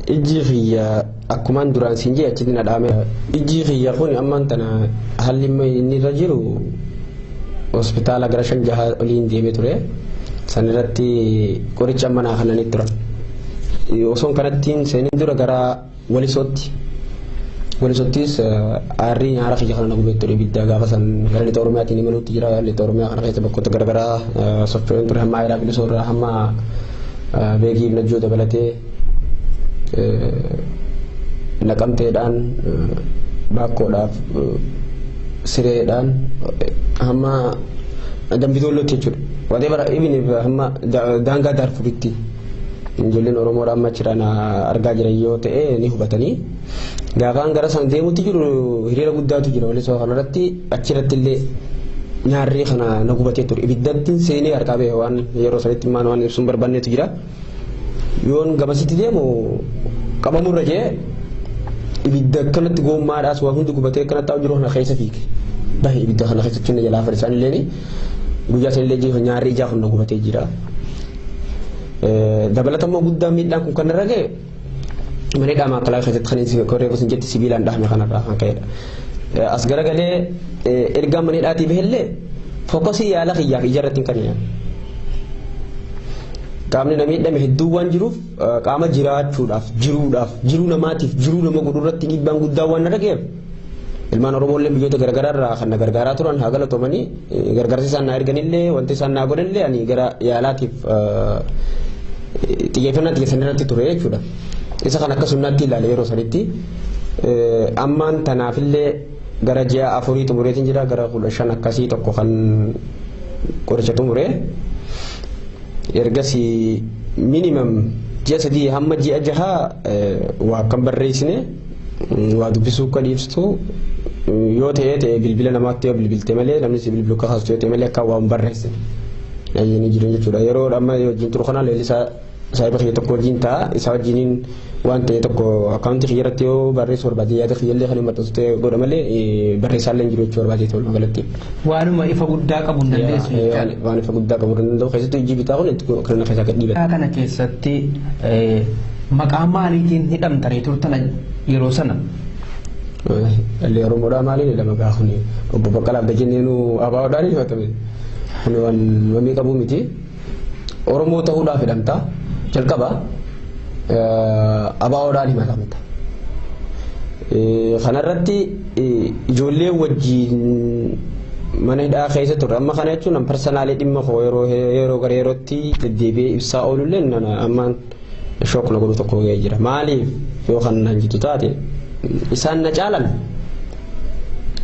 Ijji kiyya akkumaan duraan siin jee achitti na dhaame. Ijji kiyya kun ammaan tana haalli inni irra jiru hospitaala gara 5-6 oliin deemee ture. San irratti qoricha manaa kananii turan. Osoon kanattiin seenin dura gara Walisootti. Walisottis aarrii nyaara kiyya kana na gubee ture ibidda gaafa san gara lixa Oromiyaatiin imaluutti jira. Lixa Oromiyaa kana keessa bakkoota garaagaraa socho'een ture hamma Ayiraa Bilisoo irraa hamma Beegii Najjoo dabalatee naqamteedhaan baakkoodhaaf sireedhaan hamma Dambidollootti jechuudha. Whatever even hamma daangaa Daarfuritti ijoolleen Oromoodha amma achirraan argaa jiran yoo ta'e ni hubatanii. Gaafaan gara san deemutti jiru hiriira guddaatu jira walisoo kanarratti achirratti illee nyaarri kana na gubatee ture. Ibiddattiin seenee harkaa bahe waan yeroo sanitti maan waan ibsuun barbaannetu jira. Yoon gamasitti deemu Qabamurra jee ibidda akkanatti goommaadhaas waa hundi gubatee akkanatti taa'u jiru kana keessa fiige. Bahe ibidda kana keessatti na jalaa farisaan illee guyyaa san illee nyaarri ijaa kun na gubatee jira. Dabalatammoo guddaa miidhaan kun kan irra ga'e mana hidhaa maakalaa keessatti kan inni koree gosa jetti sibiilaan dhahame kanarraa kan ka'edha. As garagalee ergaa mana hidhaatii bahellee fokkasii yaala kiyyaaf ijarratti hin kennan. Qaamni na miidhame hedduu waan jiruuf qaama jiraachuudhaaf jiruudhaaf jiruu namaatiif jiruu nama godhu irratti dhiibbaan guddaa waan na dhaga'eef ilmaan Oromoolee biyyoota garaagaraa irraa kan na gargaaraa turan haa galatoomanii gargaarsa isaan na erganillee wanti isaan na godhanillee ani gara yaalaatiif xiyyeeffannaa xiyyeessan irratti ture jechuudha. Isa kan akka sunnaatti ilaale yeroo sanitti ammaan tanaafillee gara ji'a 4 xumureetiin jira gara 15 akkasii tokko kan qoricha xumuree ergasii minimum ji'a 3 hamma ji'a 6 waa kan barreessine waa dubbisuu kan ibsitu yoo ta'e ta'e bilbila namaatti yoo bilbilte malee namni si bilbilu akka kaastu yoo ta'e malee akka waa hin barreessine ni jiru jechuudha. Yeroo amma wajjin turu kana leellisaa saayiba kiyya tokko wajjin ta'a isa wajjiniin waan ta'e tokko akkaawuntii kiyya irratti yoo barreessuu barbaade yaada kiyyallee kan maxxansu ta'e godha malee barreessaallee hin jiru jechuu barbaade ta'u galatti. Waanuma ifa guddaa qabu hin dandeessu jechaadha. Waan ifa guddaa qabu hin danda'u keessattuu ijji bitaa kun kan keessaa gad dhiibata. Kana keessatti maqaa maaliitiin hidhamtanii turtan yeroo sana? Dhalli Oromoodhaa maaliin hidhama gaa kuni obbo Baqqalaa Abdajenneenuu abaawoodhaan himatame. Kun waan mamii qabu miti. Oromoo ta'uudhaaf hidhamta. Jalqaba abaawoodhaan himatamta. Kanarratti ijoollee wajjin mana hidhaa keessa turre amma kana jechuun parsanaalee dhimma koo yeroo gara yerootti deddeebi'ee ibsaa oolullee ammaan shook na godhu tokko ga'ee jira. Maaliif yoo kan naan jettu taate isaan na caalan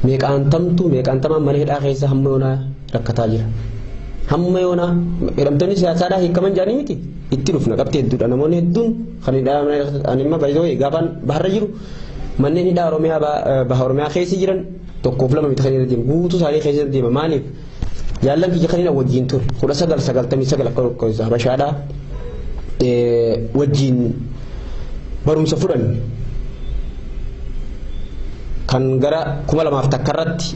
meeqaantamtu meeqaantamaan mana hidhaa keessa hamma yoonaa rakkataa jira. Hamma yoonaa hidhamtoonni siyaasaadhaa hiikaman jedhanii miti itti dhufna qabxii hedduudha namoonni hedduun kan hidhaa ani amma baay'ee gaafaan baharra jiru manneen hidhaa Oromiyaa baha Oromiyaa keessa jiran tokkoof lama miti kan irra deemu guutuu isaanii keessa deema maaliif jaallan kiyya kan hidhan wajjin ture 1999 akka lakkoofsa Habashaadhaa wajjin barumsa fudhanne kan gara 2001 irratti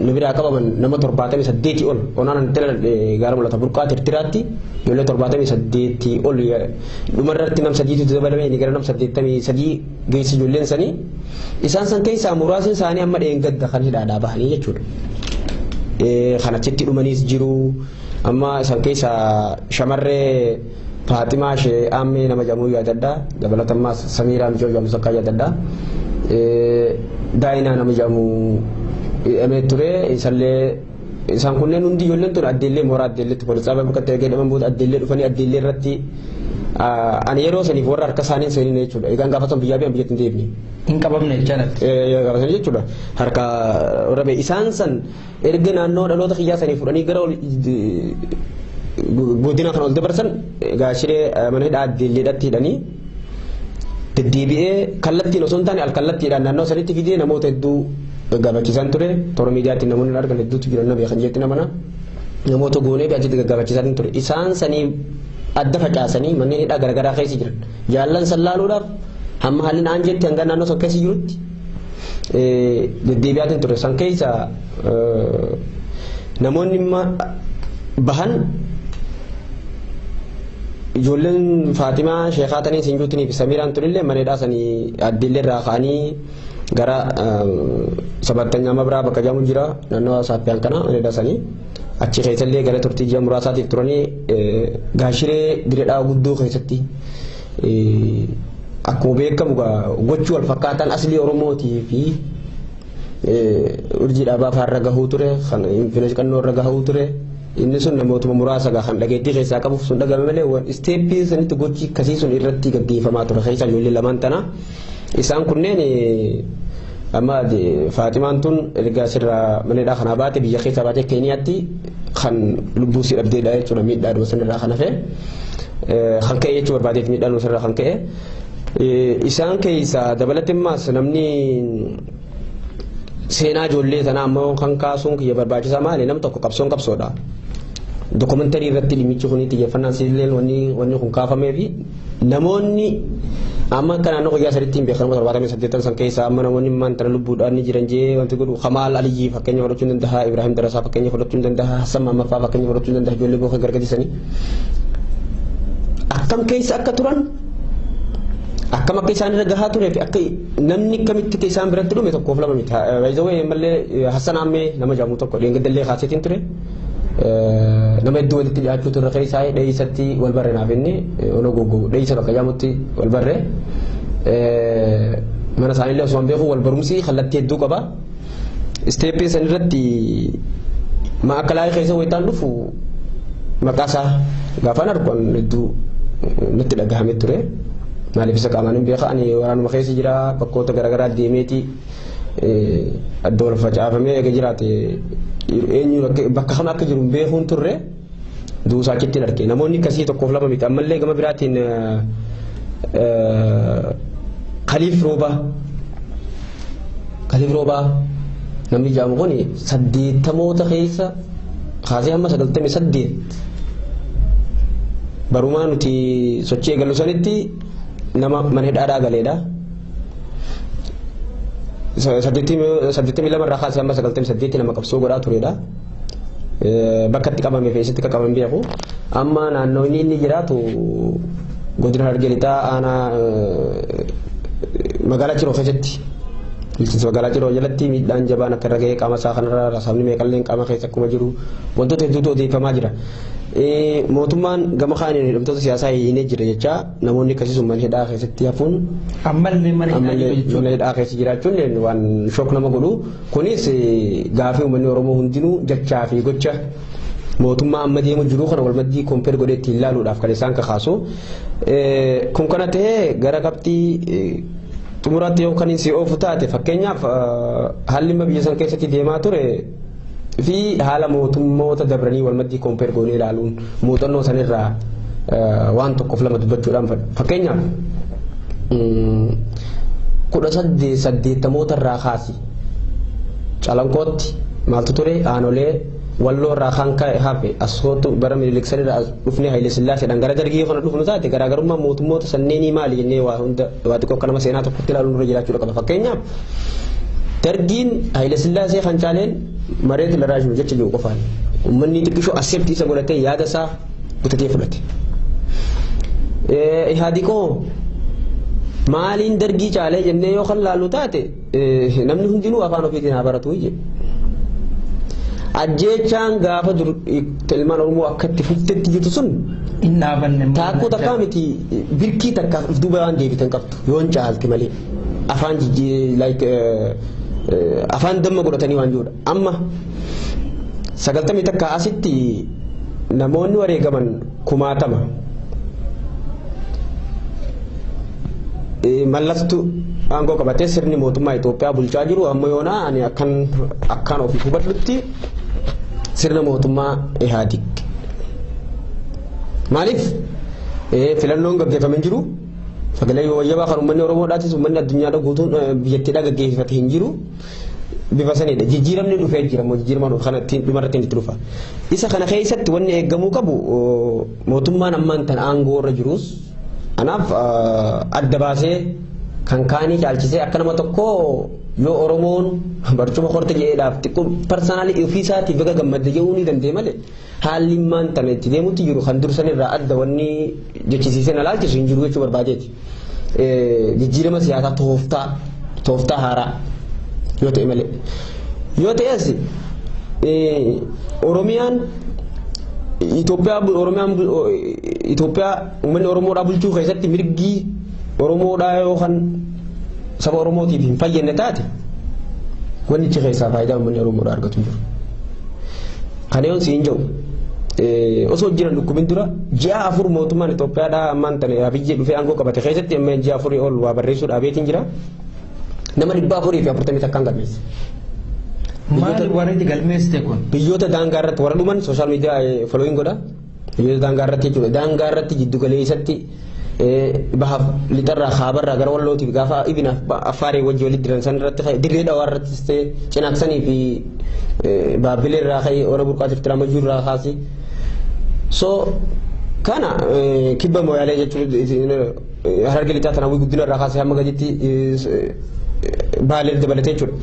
nu biraa qabaman nama 78 ol onaan antela gaara mul'ata burqaa tirtiraatti ijoollee 78 ol dhumarratti nam sadiitu dabalame inni gara nam 83 geessi ijoolleen sanii isaan san keessaa muraasni isaanii amma dheengadda kan hidhaadhaa bahanii jechuudha. Kan achitti dhumaniis jiru amma isaan keessaa shamarree Faatimaa ishee Aammee nama jedhamu yaadadha dabalatammaas Samiiraa Micoo jedhamu sakkaa yaadadha. Daayinaa nama jedhamu hidhamee ture isallee isaan kunneen hundi ijoolleen tun addeellee mooraa addeelleetti poolisii xaabaa bakka itti erga booda addeellee dhufanii addeellee irratti ani yeroo saniif warra harka isaanii seenin jechuudha. Egaan gaafa san biyyaa biyyan biyyatti hin deebine. Hin qabamne jechaadha. Gaafa sanii jechuudha. Harka warra ba'e isaan san erga naannoo dhaloota kiyyaa sanii fudhanii gara godina kan ol dabarsan gaashiree mana hidhaa addeelleedhaatti hidhanii deddeebi'ee kallattiin osoo hin taane alkallattiidhaan naannoo sanitti fidee namoota hedduu gaggaafachiisan ture toora miidiyaatti namoonni argan hedduutu jiran na beekan jetti namana namoota goonee fi achitti gaggaafachiisan ture isaan sanii adda facaasanii manneen hidhaa garaagaraa keessa jiran jaallan san laaluudhaaf hamma haalli naan jetti hanga naannoo san keessa jirutti deddeebi'aatiin ture san keessa namoonni bahan ijoolleen Faatimaa Sheekaa Tanii Sinjuutinii fi Samiiraan tunillee mana hidhaa sanii addeellee irraa ka'anii gara sabattanya mabiraa bakka jedhamu jira naannoo Saappiyaan kana mana hidhaa sanii achi keessallee gara turtii ji'a muraasaatiif turanii gaashiree diredhaa guddoo keessatti akkuma beekamu gochuu wal fakkaataan aslii Oromootii fi urjii dhaabaa faarra gahuu ture kan infinesh qannoo irra gahuu ture. Inni sun namootuma muraasa kan dhageettii keessaa qabuuf sun dhagame malee isteeppii sanitti gochi akkasii sun irratti gaggeeffamaa ture keessa ijoollee lamaan tana. Isaan kunneen amma Faatimaan tun erga asirraa mana hidhaa kanaa baate biyya keessaa baatee Keeniyaatti kan lubbuu isii dhabdeedha jechuudha miidhaa sanirraa kan hafe. Kan ka'e jechuu barbaadeet miidhaa sanirraa kan ka'e. Isaan keessaa dabalatee ammaas namni seenaa ijoollee sanaa ammoo kan kaasuun kiyya barbaachisaa maali nam tokko qabsoon qabsoodha. Dokumentarii irratti dhimmichi kun xiyyeeffannaan siilleen wanni kun kaafamee fi namoonni Amma akka naannoo guyyaa sadiitti hin beekamu 78 san keessa amma namoonni maanta lubbuudhaan ni jiran jee wanti godhu Kamaal Aliyyii fakkeenya fudhachuu ni danda'a, Ibrahim Darasaa fakkeenya fudhachuu ni danda'a, Hassan Maammaffaa fakkeenya fudhachuu ni danda'a, ijoollee bookee gargadisanii. Akkam keessa akka turan, akkam akka isaan irra gahaa turee fi akka namni akkamitti akka isaan biratti dhume tokkoof lama miti. Baay'ee ammallee Hassan Ammee nama jedhamu tokko dheengadallee kaaseetiin ture. Nama hedduu walitti dhiyaachuu turre keessaa dheessatti wal barre naaf inni ono goggoo dheessa bakka jedhamutti wal barre. Mana isaaniillee osoo hin beeku wal barumsi kallattii hedduu qaba. Isteeppii san irratti maakalaayii keessa wayitaan dhufu maqaa isaa gaafaan argu hedduu natti dhagahamee ture. Maaliif isa qaamaan hin beeka, ani waraanuma keessa jira, bakkoota garaagaraa deemeeti adda wal facaafamee eega jiraate eenyu bakka kam akka jiru hin beekuun turre duusaa achitti hin arge. Namoonni akkasii tokkoof lama miti. Ammallee gama biraatiin Khaliif Roobaa, Khaliif Roobaa namni jedhamu kun 80moota keessa kaasee hamma 98 barumaa nuti sochii eegallu sanitti nama mana hidhaadhaa galeedha. 82 irraa kaasee hamma 98 nama qabsoo godhaa turedha. Bakka itti qabame fi eessatti akka qabame beeku. Amma naannoo inni jiraatu godina Harargee Lixaa aanaa magaalaa Ciroo keessatti. Bulchiinsa magaalaa Ciroo jalatti miidhaan jabaan akka irra ga'ee qaama isaa kanarra rasaasni meeqalleen qaama keessa akkuma jiru wantoota hedduutu odeeffamaa jira. Mootummaan gama kaaniin hidhamtoota siyaasaa hiinee jira jecha namoonni akkasii sun mana hidhaa keessatti hafuun ammallee mana hidhaa jiru jechuudha. Mana hidhaa keessa jiraachuun waan shook nama godhu. Kunis gaafii uummanni Oromoo hundinuu jechaa fi gocha mootummaa amma deemu jiru kana walmaddii kompeer godhee ittiin ilaaluudhaaf kan isaan kakaasu. Kun kana ta'ee gara qabxii xumuraatti yoo kan si oofu taate, fakkeenyaaf haalli amma biyya san keessatti deemaa ture fi haala mootummoota dabranii walmaddii kompeer goonee ilaaluun muuxannoo sanirraa waan tokkoof lama dubbachuudhaan fedha. Fakkeenyaaf 1880moota irraa kaasi Calanqootti maaltu ture, aanolee Walloo irraa kan ka'e hafe asootu bara Minilik sanirraa as dhufnee Haile Sillaaseedhaan gara Dargii kana dhufnu taate garaagarummaa mootummoota sanneenii maali jennee waa hunda waa xiqqoo akka nama seenaa tokkotti ilaaluun irra jiraachuu qaba. Fakkeenyaaf Dargiin Haile Sillaasee kan caaleen mareet laraajnu jecha jiru qofaan uummanni xiqqishoo asseeptii isa godhatee yaada isaa kutatee fudhate. Ihaadiqoo maaliin Dargii caalee jennee yoo kan laallu taate namni hundinuu afaan ofiitiin haa baratu jedhe. Ajjeechaan gaafa dur ilmaan Oromoo akka itti fuftetti jirtu sun hin dhaabanne. Taakkuu takkaa miti, birkii takkaaf of duuba waan deebitan qabdu yoon caalte malee afaan jijjii like afaan damma godhatanii waan jirudha. Amma 91 asitti namoonni wareegaman kumaatama. Mallattu aangoo qabatee sirni mootummaa Itoophiyaa bulchaa jiru amma yoonaa ani akkan ofii hubadhutti sirna mootummaa Ihaadig. Maaliif filannoon gaggeeffame hin jiru, sagalee wayyabaa kan uummanni Oromoodhaatis uummanni addunyaadha guutuun biyyattiidhaa gaggeeffate hin jiru. Bifa sanidha. Jijjiiramni dhufee jira moo jijjiirama dhufu kana ittiin dhumarratti itti dhufa. Isa kana keessatti wanni eeggamuu qabu mootummaan ammaan tan aangoo irra jirus anaaf adda baasee kan kaanii caalchisee akka nama tokkoo yoo Oromoon barcuma horte jedheedhaaf xiqqoo parsanaalii ofiisaatiif baga gammadde jedhuu ni danda'e malee haalli ammaan tana itti deemutti jiru kan dur sanirraa adda wanni jechisiisee na laalchisu hin jiru jechuu barbaadeeti. Jijjiirama siyaasaa tooftaa haaraa yoo ta'e malee. Yoo ta'es Oromiyaan Itoophiyaa, Oromiyaan Itoophiyaa uummanni Oromoodhaa bulchuu keessatti mirgi Oromoodhaa yookaan saba Oromootiif hin fayyadne taate wanni achi keessaa faayidaa uummanni Oromoodhaa argatu hin jiru. Kana yoon siin jedhu osoo jiran dhukkubin dura ji'a 4 mootummaan Itoophiyaadhaa ammaan tana Abiyyi dhufee aangoo qabate keessatti amma ji'a 4 ol waa barreessuu dhaabeetiin jira. Nama 441 galmeesse. Maali warri galmeessite kun? Biyyoota daangaa irratti warra dhuman sooshaal miidiyaa following godha. Biyyoota daangaa irratti jechuudha. Daangaa irratti jiddu galeessatti bahaaf lixarraa kaabarraa gara Wallootiif gaafa ibinaaf Affaaree wajji walitti jiran san irratti ka'e, dirree Dhawaa irrattis ta'e Cinaaksanii fi Baabbilee irraa ka'e warra burqaa tirtiraa Majjuu irraa kaase. So kana kibba Mooyaalee jechuun Harargee Lixaa tana Hawwii Guddina irraa kaasee hamma gaditti Baalee dabalatee jechuudha.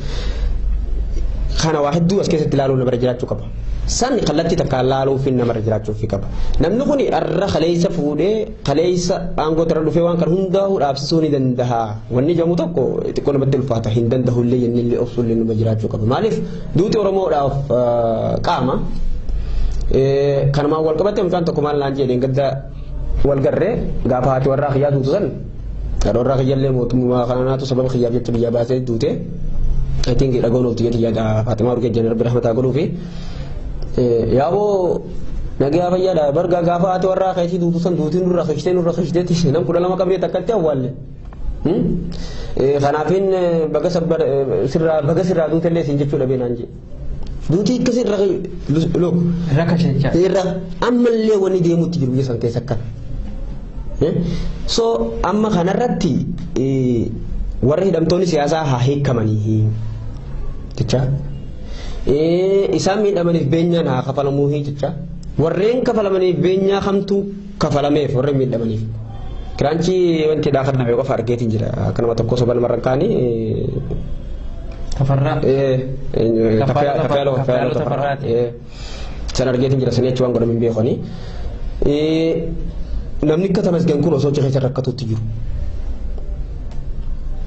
Kana waa hedduu as keessatti ilaaluun namarra jiraachuu qaba. San kallattii takkaan laaluu fi namarra jiraachuu fi qaba. Namni kun har'a kaleessa fuudhee kaleessa aangoo irra dhufee waan kana hundaa'uu dhaabsisuu ni danda'a. Wanni jedhamu tokko xiqqoo namatti ulfaata, hin danda'u illee jennee illee obsuu illee nama jiraachuu qaba. Maaliif duuti Oromoodhaaf qaama. Kanumaan wal qabattee mucaan tokko maal naan jedheen, gadda wal garree gaafa haati warraa kiyyaa duutu san, haadha warraa kiyyallee mootummaa kanaatu sababa kiyyaaf jecha biyyaa baasee duute. I think dhagoon ooltu jedhi yaada Faatimaa Urgee jedhan, Rabbi rahmataa godhuufi. Yaaboo, nagaa fayyaadha bargaa, gaafa haati warraa keetii duutu san duutiin nurra kishitee nurra kishiteetti nam 12 qabnee takkatti awwaalle. Kanaafin baga sirraa baga sirraa duutellee siin jechuu dhabee naan jedhe. Duutii akkasii irra look. Irra kashecha. Irra ammallee wanni deemutti jiru biyya san keessa akkana. So amma kanarratti warri hidhamtoonni siyaasaa haa hiikamanii jecha. Isaan miidhamaniif beenyaan haa kafalamuu jecha. Warreen kafalamaniif beenyaa kamtu kafalameef warreen miidhamaniif? Kiraanchii wanti dhaa kan qofa argeetiin jira. Akkanuma tokko soba namarra kaanii. Tafarraa. Kafayaaloo Tafarraati. San argeetiin jira, sanii achi waan godhamu hin beekani. Namni akka Tamasgan kun osoo keessa rakkatutti jiru.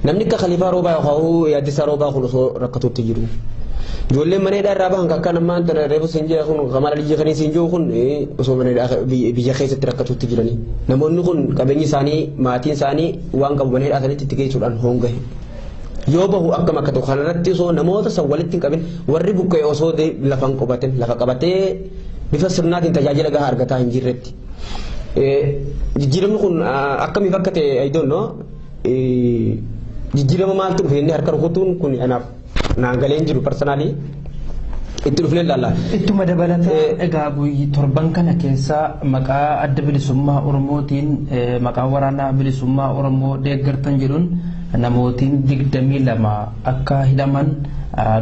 Namni akka Khaliifaa Roobaa yookaan Yaaddisaa Roobaa kun osoo rakkatutti jiru. Ijoolleen mana hidhaa irraa bahan akka namaan tana reefu siin jee kun, Kamal Aliyyi kanii siin jiru kun osoo mana hidhaa biyya keessatti rakkatutti jiranii. Namoonni kun qabeenyi isaanii, maatiin isaanii waan qabu mana hidhaa sanitti itti geessuudhaan hongahe. Yoo bahu akkam akka ta'u kanarratti osoo namoota san walitti hin qabin, warri buqqee osoo lafa hin qabatin, lafa qabatee bifa sirnaatiin tajaajila gahaa argataa hin jirretti. Jijjiiramni kun akkamiif akka ta'e I don't know. Jijjiirama maaltu dhufe inni harka rukutuun kun anaaf naan galee hin jiru personally. Itti dhufnee ilaalla. Ittuma dabalatee egaa guyyi torban kana keessa maqaa Adda Bilisummaa Oromootiin, maqaa Waraanaa Bilisummaa Oromoo deeggartan jedhuun namootiin 22 akka hidhaman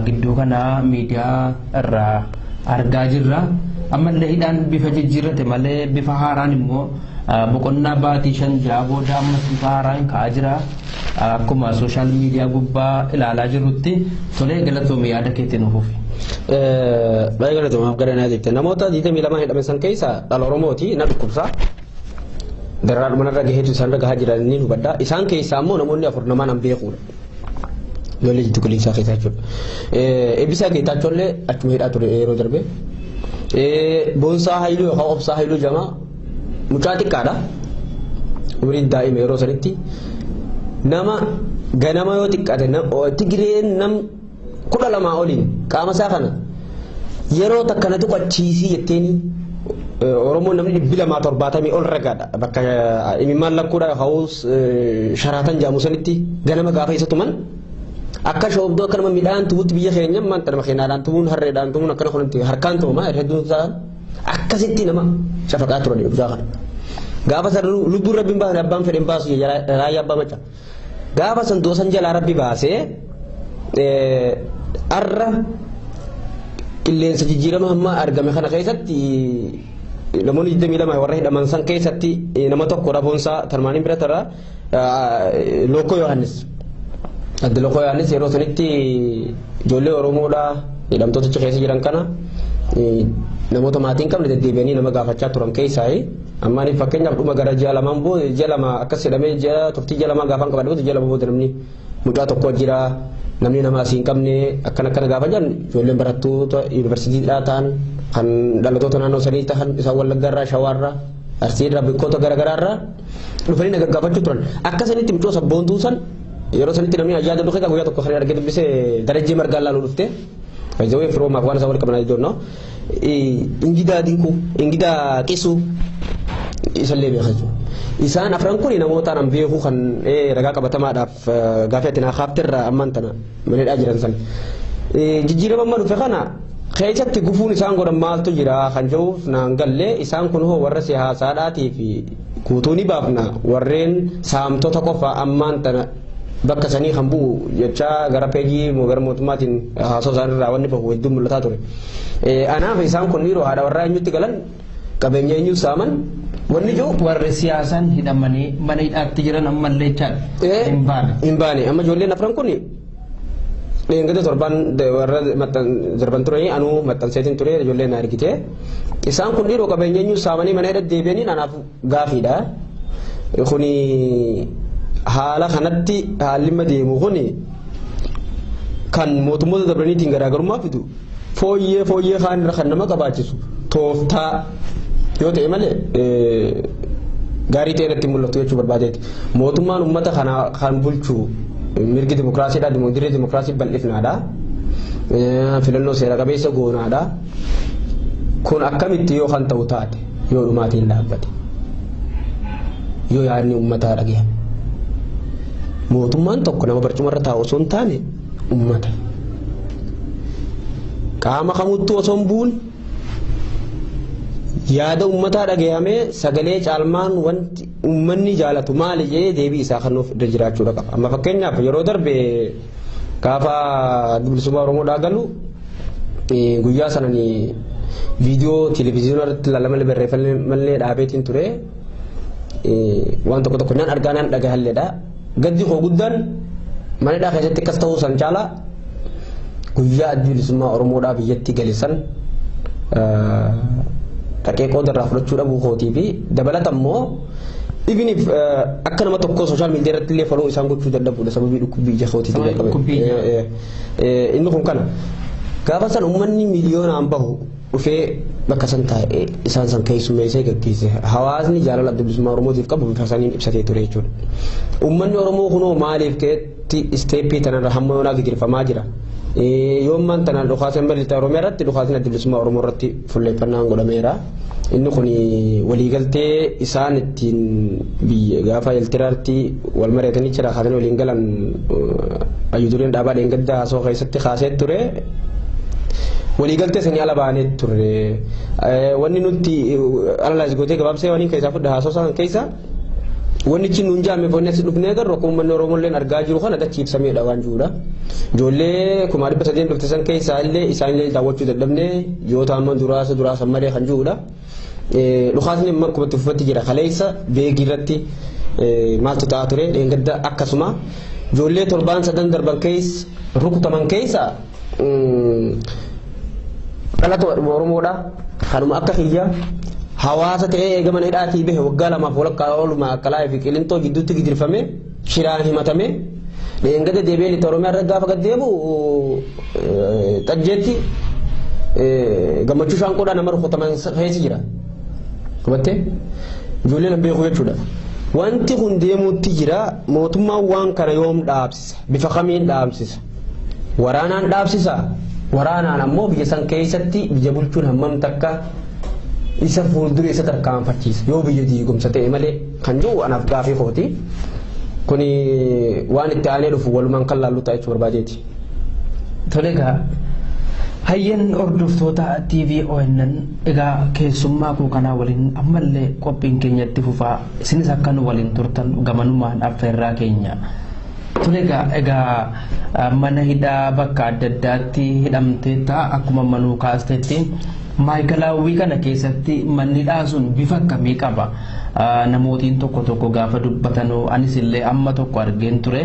gidduu kana miidiyaa irraa argaa jirra. Ammallee hidhaan bifa jijjiirrate malee bifa haaraan immoo boqonnaa baatii 5-6 booda ammas bifa haaraan ka'aa jira. Akkuma social media gubbaa ilaalaa jirrutti. Tolee, galatoomii, yaada keetiin nuuf. Baay'ee galatoomaaf gara naa jecha namoota 22 hidhame san keessa dhala Oromooti na dhukkubsa. Dararaa dhumanarra gaheetu isaan irra gahaa jiran ni hubadha. Isaan keessaa immoo namoonni afur namaan an beekuudha. Ijoollee jiddu galeessaa keessaa jechuudha. Eebbisaa Geetaachoo illee achuma hidhaa ture yeroo darbe. Boonsaa Haayiluu yookaan Obsaa Haayiluu jedhama. Mucaa xiqqaadha. Umriin daa'ima yeroo sanitti. Nama ganama yoo xiqqaate Tigireen nam 12 oliin qaama isaa kana yeroo takka na tuqachiisii jetteeni, Oromoon namni 270 ol ragaadha. Bakka imimmaan lakkuudha yookaan sharaatan jaamu sanitti ganama gaafa isa tuman akka shoobdoo, akka nama midhaan tumutti, biyya keenya maanta nama keenyaadhaan tumuun, harreedhaan tumuun akkana kunuunti harkaan tumama hedduun isaa, akkasitti nama shafaqaa turan guddaa kana. Gaafa san lubbuun rabbiin baasne, abbaan fedhen baasu, raayyaa abbaa macha. Gaafa san doosan jalaa rabbi baasee arra qilleensa jijjiirama hamma argame kana keessatti namoonni 22 warra hidhaman san keessatti nama tokko raboonsaa tarmaaniin bira tara, Lookoo Yohaannis. Adde Lookoo Yohaannis yeroo sanitti ijoollee Oromoodhaa hidhamtoota achi keessa jiran kana, namoota maatii hin qabne deddeebi'anii nama gaafachaa turan keessaa, ammaan fakkeenyaaf dhuma gara ji'a lamaan booda, ji'a 2 akkas jedhamee, ji'a turtii ji'a 2 gaafaan qabadhe booda, ji'a 2 booda namni mucaa tokko jira, namni nama asii hin qabne akkana akkana gaafa jedhan, ijoolleen barattoota yuunivarsiitiidhaa ta'an, kan dhalattoota naannoo sanii ta'an, isaan Wallaggaarraa, Shawaarraa, Arsiirraa, bakkoota garaagaraarraa dhufanii na gaggaafachuu turan. Akka sanitti mucoo sabboontuu san yeroo sanitti namni ayyaada dhufe guyyaa tokko kan argee dubbisee Darajjee Margaa laaluu dhufte. Fayyadawee firoomaaf waan isaa wal qaban ijoonnoo. Ingidaa Dinquu, Ingidaa Qisuu isallee beeka jechuudha. Isaan afran kun namoota anan beeku kan ragaa qabatamaadhaaf gaafii ati naa kaafterra ammaan tana manidhaa jiran san. Jijjiirama amma dhufe kana keessatti gufuun isaan godhan maaltu jira kan jedhuuf naan galle. Isaan kun hoo warra siyaasaadhaatii fi guutuu ni baafna, warreen saamtota qofa ammaan tana bakka sanii kan bu'u jecha gara peejii gara mootummaatiin haasoo isaaniirraa wanni bahu hedduu mul'ataa ture. Anaaf isaan kun dhiiroo haadha warraa eenyutti galan, qabeenya eenyu saaman? Wanni jiru warri siyaasaan hidhamanii mana hidhaatti jiran ammallee jechaadha. Hin baane. Hin baane. Amma ijoolleen afran kun dheengada torban warra darban turanii anuu maxxanseetiin ture ijoolleen na argite. Isaan kun dhiiroo qabeenya eenyu saamanii mana hidhatti deebi'anii anaaf gaafiidha. Kuni haala kanatti haalli ma deemu kuni kan mootummoota dabraniitiin garaagarummaa fidu fooyyee fooyyee kaan irra kan nama qabaachisu tooftaa yoo ta'e malee gaarii ta'e irratti mul'atu jechuu barbaadeeti. Mootummaan uummata kana kan bulchu mirgi dimokiraasiidha, dirree dimokiraasii bal'ifnaadha. Filannoo seera qabeessa goonaadha. Kun akkamitti yoo kan ta'u taate yoo dhumaatiin dhaabbate yoo yaadni uummataa dhagahame. Mootummaan tokko nama barcumarra taa'u osoo hin taane uummata. Qaama kamuttuu osoo hin bu'uun yaada uummataa dhagahamee sagalee caalmaan wanti uummanni jaalatu maali jedhee deebii isaa kennuuf irra jiraachuudha qaba. Amma fakkeenyaaf yeroo darbe gaafa bilisummaa Oromoodhaa galu guyyaa sanani viidiyoo televezyiinii irratti ilaalama barreeffamee dhaabeetiin ture waan tokko tokko nan argaa nan dhagahalleedha. Gaddi koo guddaan mana hidhaa keessatti akkas ta'uu san caalaa guyyaa adda bilisummaa Oromoodhaa biyyatti gale san dhaqee qooda irraa fudhachuu dhabuu kootii fi dabalata immoo even if akka nama tokkoo social media irratti illee follow isaan gochuu dadhabuudha sababii dhukkubbii ija kootiitiin jalqabe. Inni kun kana gaafa san uummanni miliyoonaan bahu dhufee bakka san taa'ee isaan san keessummeessee gaggeesse hawaasni jaalala adda bilisummaa Oromootiif qabu bifa saniin ibsatee ture jechuudha. Uummanni Oromoo kunoo maaliif ka'etti isteeppii tanarra hamma yoonaa gaggeeffamaa jira. Yoommaan tanaan dhukaasni amma lixa Oromiyaa irratti dhukaasni adda bilisummaa Oromoo irratti fuulleeffannaan godhameera. Inni kun waliigaltee isaan ittiin biyya gaafa Eeltiraatti wal mari'atanii jira kaasanii waliin galan ayyuudureen dhaabaa dheengaddaa haasoo keessatti kaasee ture. Waliigaltee sanii ala baanee turre. Wanni nuti analyze gootee gabaabsee waan keessaa fudhe haasoo isaan keessa wanni ichi nuun jaame wanni asi dhufnee agarru akkuma uummanni Oromoo illee argaa jiru kana dachii ibsameedha waan jirudha. Ijoollee 300,000 dhufte san keessaa illee isaan illee daawwachuu dadhabne yoo ta'an duraasa duraasa malee kan jirudha. Dhukaasni amma akkuma itti fufatti jira kaleessa beegii irratti maaltu ta'aa ture dheengadda akkasuma ijoollee torbaan sadan darban keessa rukutaman keessa dhalata Oromoodha. Kanuma akka kiyya hawaasa ta'ee eega mana hidhaatii bahe waggaa lamaaf walakkaa ooluma akkalaa fi qilintoo gidduutti gidirfame shiraan himatame dheengadda deebi'ee lixa Oromiyaa irra gaafa gad deebi'u xajjeetti gammachuu shaanqoodhaan nama rukutaman keessa jira. Hubattee ijoolleen hin beeku jechuudha. Wanti kun deemuutti jira mootummaan waan kana yoom dhaabsisa bifa kamiin dhaabsisa waraanaan dhaabsisa waraanaan ammoo biyya san keessatti biyya bulchuun hammam takka isa fuuldura isa tarkaanfachiisa yoo biyya diigumsa ta'e malee kan jiru anaaf gaafii kooti. Kuni waan itti aanee dhufu walumaan kan laallu ta'a jechuu barbaadeeti. Tole egaa hayyeen hordoftoota TV ONN egaa keessummaa koo kanaa waliin ammallee qophiin keenya itti fufaa isinis akka nu waliin turtan gamanumaan affeerraa keenya. Tole egaa mana hidhaa bakka adda addaatti hidhamtee ta'a akkuma manuu kaasteetti maayikalaawwii kana keessatti manni hidhaa sun bifa akkamii qaba? Namootiin tokko tokko gaafa dubbatanuu anis illee amma tokko argeen ture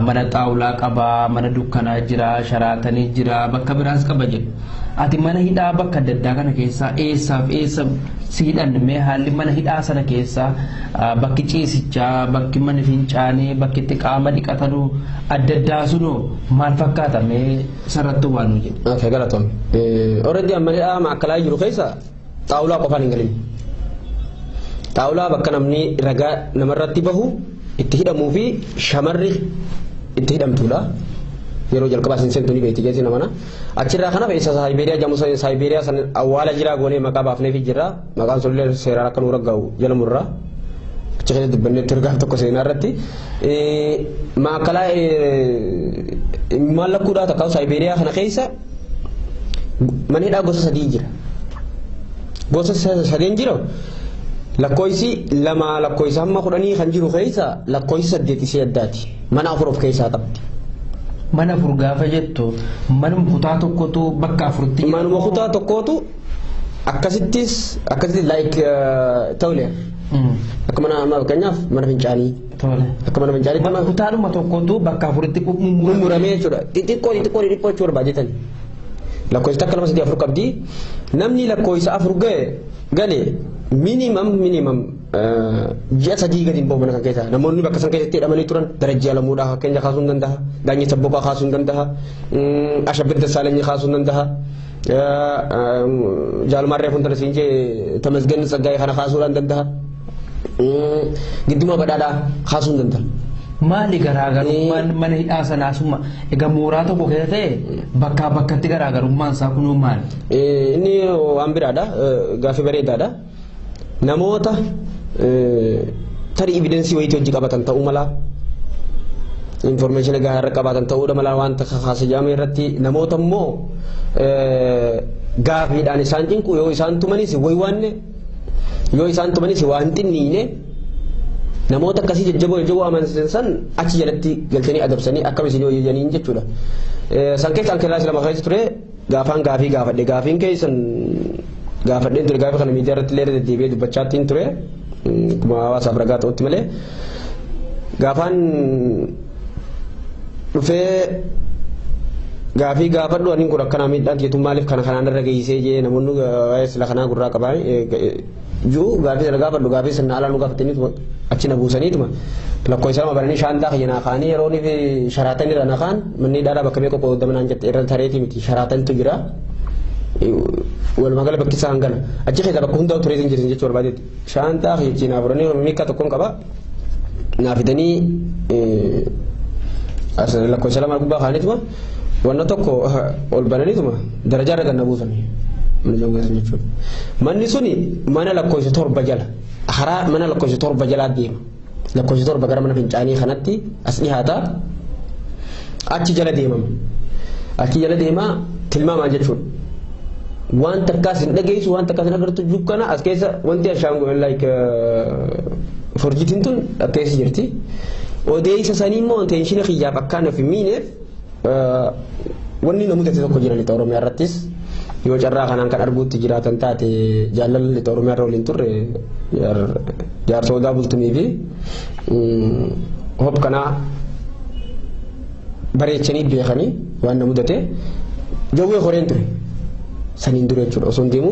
mana xaawulaa qaba, mana dukkanaa jira, sharaatanii jira, bakka biraas qaba jedhu. Ati mana hidhaa bakka adda addaa kana keessaa eessaaf eessa si hidhan mee haalli mana hidhaa sana keessaa bakki ciisichaa, bakki mana fincaanii, bakki itti qaama dhiqatanuu adda addaa sunoo maal fakkaata mee sarratti waan nu jedhu. Okay, galatoom. Already amma hidhaa maakkalaa jiru keessa xaawulaa qofaan hin galin. Xaawulaa bakka namni ragaa namarratti bahu itti hidhamuu fi shamarri itti hidhamtuudha. Yeroo jalqabaa isin seentu ni beekti jechuudha mana. Achirraa kanaaf isa Saayibeeriyaa jedhamu Saayibeeriyaa san awwaala jiraa goonee maqaa baafneef jira. Maqaan sunillee seeraan akka nu ragga'u jala murra. Achi keessatti dubbannee ture gaaf tokko seenaa irratti. Maakkalaa maal lakkuudhaa takka Saayibeeriyaa kana keessa mana hidhaa gosa sadii jira. Gosa sadeen jira. Lakkoofsi lama lakkoofsa hamma 10 kan jiru keessa lakkoofsi 8 isee addaati. Mana afur of keessaa qabdi. Mana afur gaafa jettu manuma kutaa tokkotu bakka afuritti jira. Manuma kutaa tokkotu Akkasittis akkasitti like tole. Akka mana amma fakkeenyaaf mana fincaanii. Tole. Akka mana fincaaniitti Kutaadhuma tokkotu bakka afuritti mummuramee jechuudha. Xixiqqoo xixiqqoo xixiqqoo jechuu barbaadetan. Lakkoofsa takka, lama, sadii, afur qabdi. Namni lakkoofsa afur ga'e gale minimum ji'a 3 gadi hin bahu mana kan keessa. Namoonni bakka san keessatti hidhamanii turan Darajjii Alamuudhaa fakkeenya kaasuu hin danda'a. Daanyii Sabboqaa kaasuu hin danda'a. Ashabbir Dassaalenyi kaasuu hin danda'a. Jaalmarree Funtana siin jee, Tamasgan Tsaggaayee kana kaasuu hin danda'a. Gidduma Badhaadhaa kaasuu hin danda'a. Maali garaagarummaan mana hidhaa sanaa summa egaa mooraa tokko keessa ta'e bakkaa bakkatti garaagarummaan isaa kunoo maali? Inni waan biraadha. Gaaffii bareedaadha. Namoota tarii evidence wayiitii hojii qabatan ta'uu mala. Information gahaa irra qabaatan ta'uu mala waan kaase jedhame irratti namoota immoo gaafiidhaan isaan cinqu, yoo isaan tumanis wayi waanne, yoo isaan tumanis waan xinniine, namoota akkasii jajjaboo jajjaboo amansiisan achi jalatti galchanii adabsanii akkam isin hojjetaniin jechuudha. San keessa an class 2 keessa ture gaafaan gaafii gaafadhe. Gaafiin keessan gaafadheen ture, gaafii kana miidiyaa irratti illee deddeebi'ee dubbachaattiin ture, akkuma hawaasaaf ragaa ta'utti malee. Gaafaan dhufee gaafii gaafadhu, ani kun akkanaa miidhaan jettu maaliif kana kanaan irra geessee jee, namoonni waa'ee sila kanaa gurraa qabaa jiru, gaafii sana gaafadhu, gaafii sana alaa nu gaafatanii achi na buusaniituma lakkoofsa lama baranii shaantaa kiyya naa kaanii yeroo inni sharaatan irra na kaan. Manni hidhaadhaa bakka meeqa qoodama naan jette, irra tareetii miti, sharaatantu jira. Walumaa gala bakki isaa hangana achi keessa bakka hundaa tureetiin jiru jechuu barbaadetti. Shaantaa kiyya naa fudhanii miika tokkoon qaba naa fidanii lakkoofsa lama gubbaa kaaniituma wanna tokko ol bananiituma darajaa irra ganna buusanii mana jiru keessa jechuudha. Manni suni mana lakkoofsa 7 jala, karaa mana lakkoofsa 7 jalaa deema. Lakkoofsa 7 gara mana fincaanii kanatti as dhiyaata, achi jala deemama. Achi jala deemaa tilmaamaa jechuudha. Waan takkaas hin dhageessu, waan takkaas hin agartu, jukkana as keessa wanti ashaangu like forjitiin tun keessa jirti. Odeessa sanii immoo tension kiyyaaf akkaan of hin miineef wanni na mudate tokko jira. Lixa Oromiyaa irrattis yoo carraa kanaan kan arguutti jiraatan taate, jaalala lixa Oromiyaa irra waliin turre, jaarsa Odaa Bultumii fi hopkanaa bareechanii beekanii waan na mudate. Jawwee horeen ture saniin dura jechuudha. Osoo hin deemu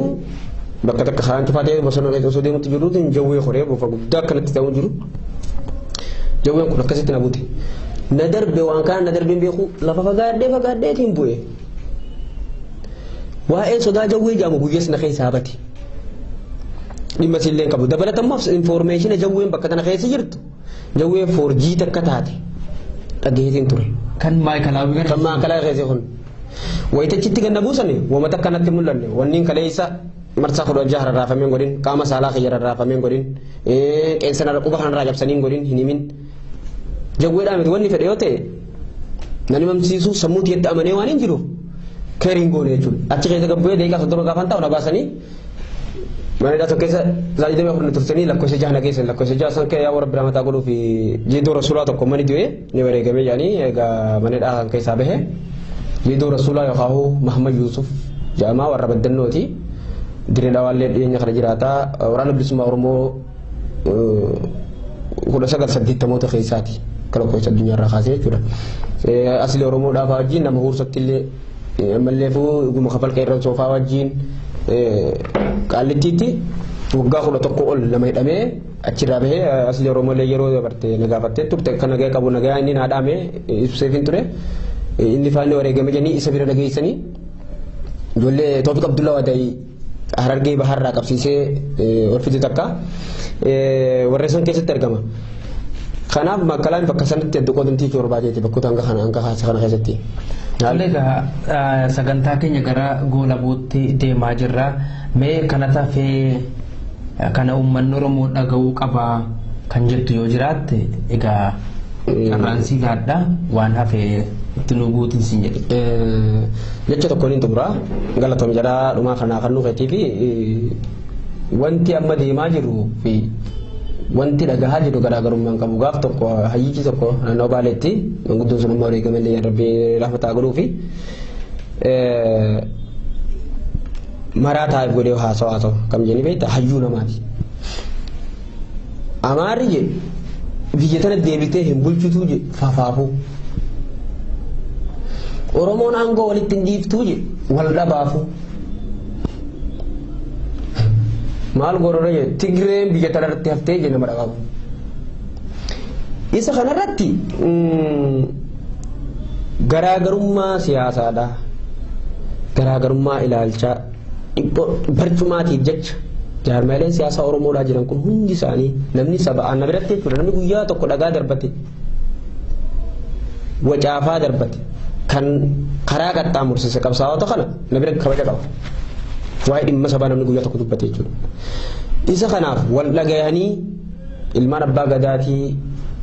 bakka takka karaan cufaa ta'ee bosona keessa osoo deemutti jiruutiin jawwee horee bofa guddaa akkanatti ta'uu jiru. Jawween kun akkasitti na bute. Na darbe, waan kana na darbeen beeku, lafa fagaadhee fagaadheetiin bu'e. Waa'ee sodaa jawwee jedhamu guyyaa sana keessaa bate. Dhimma sillee hin qabu. Dabalatammoo information jawween bakka tana keessa jirtu, jawwee 4G takka taate dhageetiin ture. Kan maayikalaawii gara. Kan maakalaa keessa kun. Wayitachitti ganna buusani wamata akkanatti mul'anne, wanniin kaleessa marsaa 16 rarraafameen godhin, qaama saalaa kiyya rarraafameen godhin, qeensa narra quba kanarraa cabsaniin godhin hin himin. Jawweedhaa miti, wanni fedhe yoo ta'e nan himamsiisuu sammuu tiyyatti amanee waan hin jiruuf keeriin goone jechuudha. Achi keessa gabbu'ee daqiiqaa 30 gaafan ta'u na baasanii mana hidhaa tokko keessa sa'aatii 24 tursanii lakkoofsa 6 na geessan. Lakkoofsa 6 san kee yaa warra biraa mataa godhuu fi Jiiduu Rasuulaa tokko mani du'ee ni wareegamee jedhanii egaa mana hidhaa kan keessaa bahe. Jiiduu Rasuulaa yookaan Mahammad Yuusuf jedhamaa, warra baddannooti. Dirree Dhawaallee dhiyeenya kana jiraata. Waraana Bilisummaa Oromoo 1980moota keessaati. Akka lakkoofsa addunyaarraa kaasee jechuudha. Asli Oromoodhaaf wajjin nama huursatti illee ammallee fuu guma kafal qeerran soofaa wajjin Qaallittiitti waggaa 11 ol nama hidhamee achirraa bahee. Asli Oromoo illee yeroo dabarte na gaafattee turte, akka nagaa qabu, nagaa inni naa dhaame ibseefin ture. Inni faanni wareegame jedhanii isa bira dhageessanii ijoollee Toofiq Abdullaa Wadaayii Harargee Baharraa qabsiisee ol fide takka warra san keessatti argama. Kanaaf makkalaan bakka sanatti adda qoodamtii jechuu barbaadeeti bakkoota hanga kana hanga kana keessatti. Tole, egaa sagantaa keenya gara goolabuutti deemaa jirra. Mee kana tafee kana uummanni Oromoo dhaga'uu qaba kan jettu yoo jiraatte, egaa carraan sii laadha, waan hafee itti nu guutin siin jedhe. Jecha tokkoon hin xumuraa, galatoom jedhaa dhumaa kanaa kan nuufeetii fi wanti amma deemaa jiru fi wanti dhagahaa jiru garaagarummaan qabu. Gaaf tokko hayyichi tokko naannoo Baaleetti, manguddoon sun amma wareegamallee, Rabbi rahmataa godhuu fi, Maraa taa'eef godhee haasa'u haasa'u kam jennee beektaa hayyuu namaati. Amaarri jedhe biyya tana deebitee hin bulchituu jedhe fafaafuu. Oromoon aangoo walitti hin dhiiftuu jedhe wal dhabaafuu. Maal godhudha jedhe Tigreen biyya tana irratti haftee jedhe nama dhaqabu. Isa kanarratti garaagarummaa siyaasaadha. Garaagarummaa ilaalchaa barcumaatiif jecha jaarmaaleen siyaasaa Oromoodhaa jiran kun hundi isaanii namni saba aanna biratti jechuudha. Namni guyyaa tokko dhagaa darbate wacaafaa darbate kan karaa qaxxaamursise qabsaa'ota kana na bira kabaja qaba. Waa'ee dhimma sabaa namni guyyaa tokko dubbate jechuudha. Isa kanaaf wal dhagayanii ilmaan abbaa gadaatii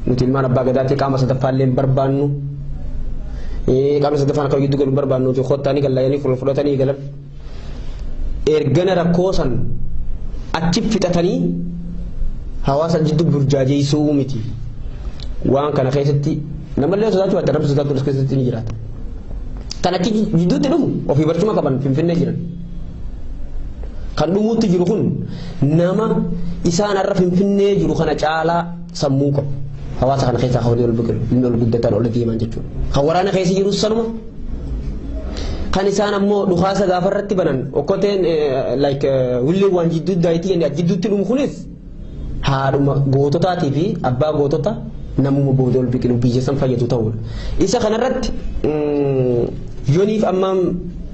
nuti ilmaan abbaa gadaatii qaama sadaffaallee hin barbaannu. Qaamni sadaffaan akka giddu galu barbaannu nuti kottaanii gallaayanii fudhatanii galan. Ergana rakkoo san achi fixatanii hawaasa jidduu burjaajeessuu miti. Waan kana keessatti namallee sodaachuu baate rabbi sodaachuu keessatti ni jiraata. Kan achi jidduutti dhumu ofii barcuma qaban Finfinnee jiran. Kan dhumuutti jiru kun nama isaan har'a Finfinnee jiru kana caalaa sammuu qabu. Hawaasa kana keessaa kan ol biqilu inni ol guddatan ol deeman jechuudha. Kan waraana keessa jiru sanuma. Kan isaan ammoo dhukaasa gaafa irratti banan okkoteen like willee waan jidduu daayitii jennee jidduutti dhumu kunis haadhuma goototaatii fi abbaa gootota namuma booda ol biqilu biyya san fayyadu ta'uudha. Isa kanarratti yooniif amma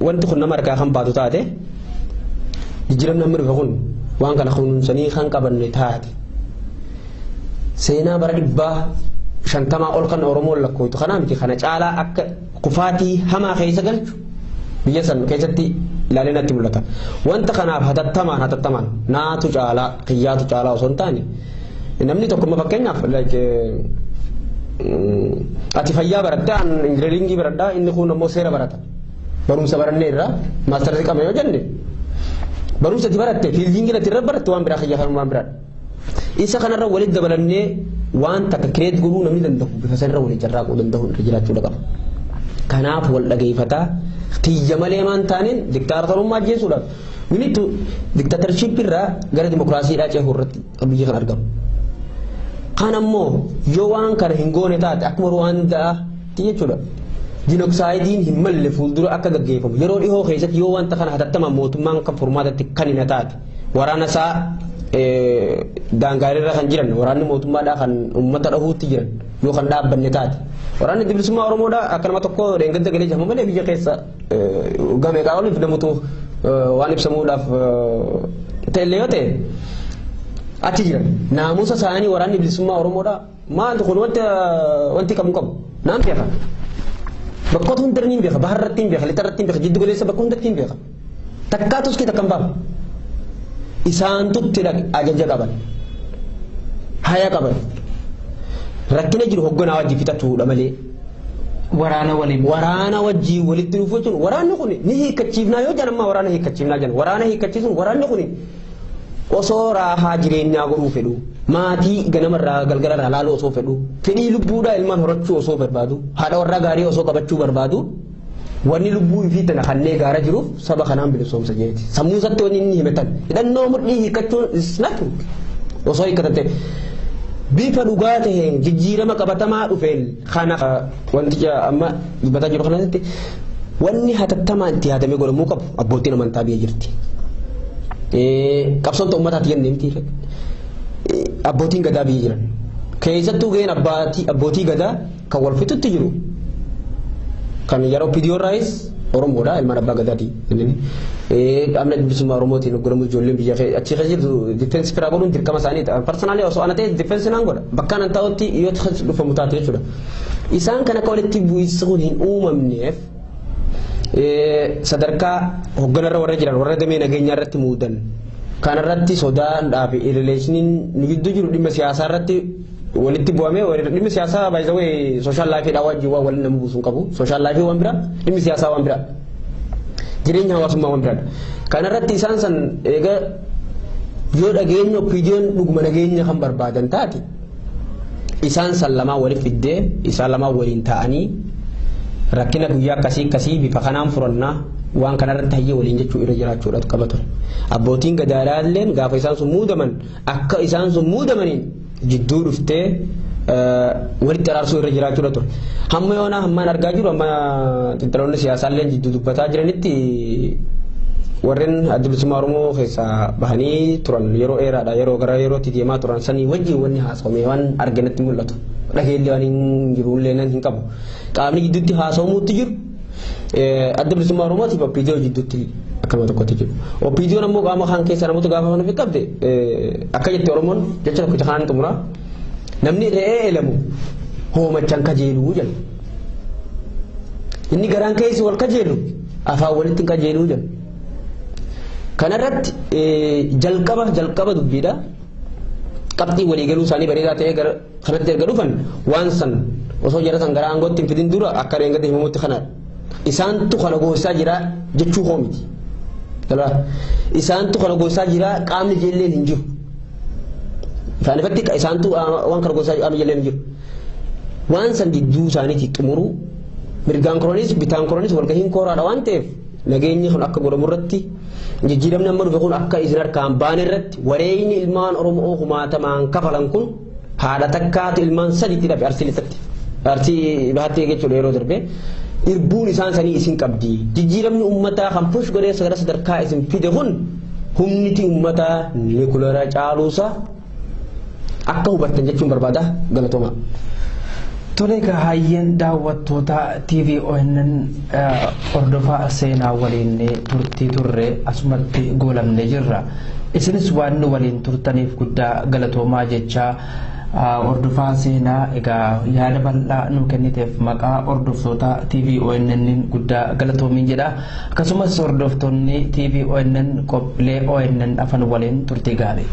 wanti kun nama harkaa kan baatu taate jijjiiramni amma dhufe kun waan kana kunuunsanii kan qabanne taate seenaa bara 150 ol kan Oromoon lakkooytu kanaa miti kana caalaa akka kufaatii hamaa keessa galchu biyya san keessatti ilaalee natti mul'ata. Wanta kanaaf hatattamaan naatu caalaa kiyyaatu caalaa osoo hin taane namni tokko fakkeenyaaf ati fayyaa barattee an injiniringii baradhaa inni kun ammoo seera barata. Barumsa barannee irraa maastarsii qabna yoo jenne barumsa ati baratte fiildiingii ati irra baratte waan biraa kiyyaa kan waan biraadha. Isa kanarra walitti dabalannee waan takka kireet godhuu namni danda'u bifa sanarra waliin carraaquu danda'u irra jiraachuu qaba. Kanaaf wal dhageeffataa tiyya malee maan taaneen diktaatoorummaa ajjeesuudhaaf we need to dictatorship irraa gara dimokiraasiidhaa ceehuu irratti biyya kan argamu. Kan ammoo yoo waan kana hin goone taate akkuma Ruwaandaatti jechuudha. Jinooksaayidiin hin malle fuuldura akka gaggeeffamu yeroo dhihoo keessatti yoo wanta kana hatattamaan mootummaan kan furmaatatti kan hin taate waraana isaa daangaalee kan jiran waraanni mootummaadhaa kan uummata dhahuutti jiran yoo kan dhaabbanne taate waraanni bilisummaa Oromoodhaa akka nama tokko dheengadda galee jedhamu malee biyya keessa gamee qaawoliif namoota waan ibsamuudhaaf ta'ellee yoo ta'e achi jiran naamusa isaanii waraanni bilisummaa Oromoodhaa maaltu kun wanti qabu qabu naan beeka. Bakkoota hundarra ni beeka baharratti ni beeka lixarratti ni beeka jiddu galeessa bakka hundatti ni beeka takkaatus kee takka hin baafu. Isaantutti ajaja qaban haya qaban rakkina jiru hogganaa wajjin fixatuudha malee. Waraana waliin. Waraana wajjin walitti dhufu jechuun waraanni kun ni hiikkachiifnaa yoo jedhan ammaa waraana hiikkachiifnaa jedhan waraana hiikkachiisuun waraanni kun osoo raahaa jireenyaa godhuu fedhu maatii ganamarraa galgalarraa laaluu osoo fedhu fedhii lubbuudhaa ilmaan horachuu osoo barbaadu haadha warraa gaarii osoo qabachuu barbaadu wanni lubbuu ifii tana kannee gaara jiruuf saba kanaan bilisoomsa jeeti. Sammuu isaatti wanni inni himatan hidhannoo mudhii hiikkachuun is nothing osoo hiikkatate bifa dhugaa taheen jijjiirama qabatamaa dhufeen kana wanti amma dubbataa jiru kanatti wanni hatattamaan itti yaadamee godhamuu qabu abbootiin amantaa biyya jirti. Qabsoon uummataati jennee miti abbootiin gadaa biyya jiran keessattuu gaheen abbootii gadaa kan wal fixutti jiru kan yeroo PDO irraayis Oromoodha ilmaan abbaa gadaati. Qaamni bilisummaa Oromootiin hogganamu ijoolleen biyya achi keessa jirtu difeensi firaa godhuun dirqama isaaniiti. Parsanaalii osoo ana ta'e difeensi naan godha. Bakka anan taa'utti yoo dhufamu taate jechuudha. Isaan kan akka walitti bu'iinsi kun hin uumamneef sadarkaa hogganarra warra jiran warra damee nageenyaa irratti muudan kanarratti sodaadhaa fi rileeshiniin nu gidduu jiru dhimma siyaasaa irratti walitti bu'amee dhimmi siyaasaa by the way social life dhaa wajjin waan waliin nama buusuu qabu social life waan biraa dhimmi siyaasaa waan biraa jireenya hawaasummaa waan biraadha. Kanarratti isaan san egaa yoo dhageenya OPDO'n dhuguma nageenya kan barbaadan taate isaan san lamaan waliif fiddee isaan lamaan waliin ta'anii Rakkina guyyaa akkasii akkasii bifa kanaan furannaa waan kanarratti hayyee waliin jechuu irra jiraachuudha qaba ture. Abbootiin gadaadhaalleen gaafa isaan sun muudaman akka isaan sun muudamaniin jidduu dhuftee walitti araarsuu irra jiraachuudha ture. Hamma yoonaa hammaan argaa jiru amma xiinxaloonni siyaasaalleen jidduu dubbataa jiranitti warreen adda bilisummaa Oromoo keessaa bahanii turan yeroo dheeraadha yeroo gara yerootti deemaa turan sanii wajjin wanni haasawame waan arginatti mul'atu. Dhageellee waan hin jirullee nan hin qabu. Qaamni gidduutti haasawamuutti jiru adda bilisummaa Oromootiif OPDO jidduutti akkama tokkotti jiru. OPDOn ammoo qaama kan keessa namoota gaafa mana fi qabde akka jette Oromoon jecha tokkicha kanaan xumura. Namni re'ee eelamu hoomachaan kajeeluu jedhu. Inni garaan keessi wal kajeelu afaan walitti hin kajeeluu jedhu. Kanarratti jalqaba jalqaba dubbiidha. Qabxii waliigaluu isaanii bareedaa ta'ee gara kanatti erga dhufan waan san osoo jara san gara aangootti hin fidin dura akka reengatti himamutti kanadha. Isaantu kana goosisaa jira jechuu koo miti. Isaantu kana goosisaa jira qaamni ijoolleen hin jiru. Isaan ifatti isaantu waan kana goosisaa qaamni ijoolleen hin jiru. Waan san gidduu isaaniitti xumuruu mirgaan koroonis bitaan koroonis walgahiin kooraadha waan ta'eef nageenyi kun akka godhamu irratti jijjiiramni amma dhufe kun akka isin harkaan baane irratti wareeyni ilmaan Oromoo kumaatamaan kafalan kun haadha takkaatu ilmaan sadiitti dhabe arsii lixatti arsii bahaatti jechuudha yeroo darbe irbuun isaan sanii isin qabdi jijjiiramni uummataa kan push godhee gara sadarkaa isin fide kun humniti uummataa nikulara caaluusa akka hubattan jechuun barbaada galatooma. Tole egaa hayyeen daawwattoota TV ONN hordofaa seenaa waliin turtii turre asumatti goolamnee jirra. Isinis waan nu waliin turtaniif guddaa galatoomaa jechaa hordofaa seenaa egaa yaada bal'aa nu kenniteef maqaa hordoftoota TV ONN guddaa galatoomiin jedha. Akkasumas hordoftoonni TV ONN qophiilee ONN afan waliin turtii gaarii.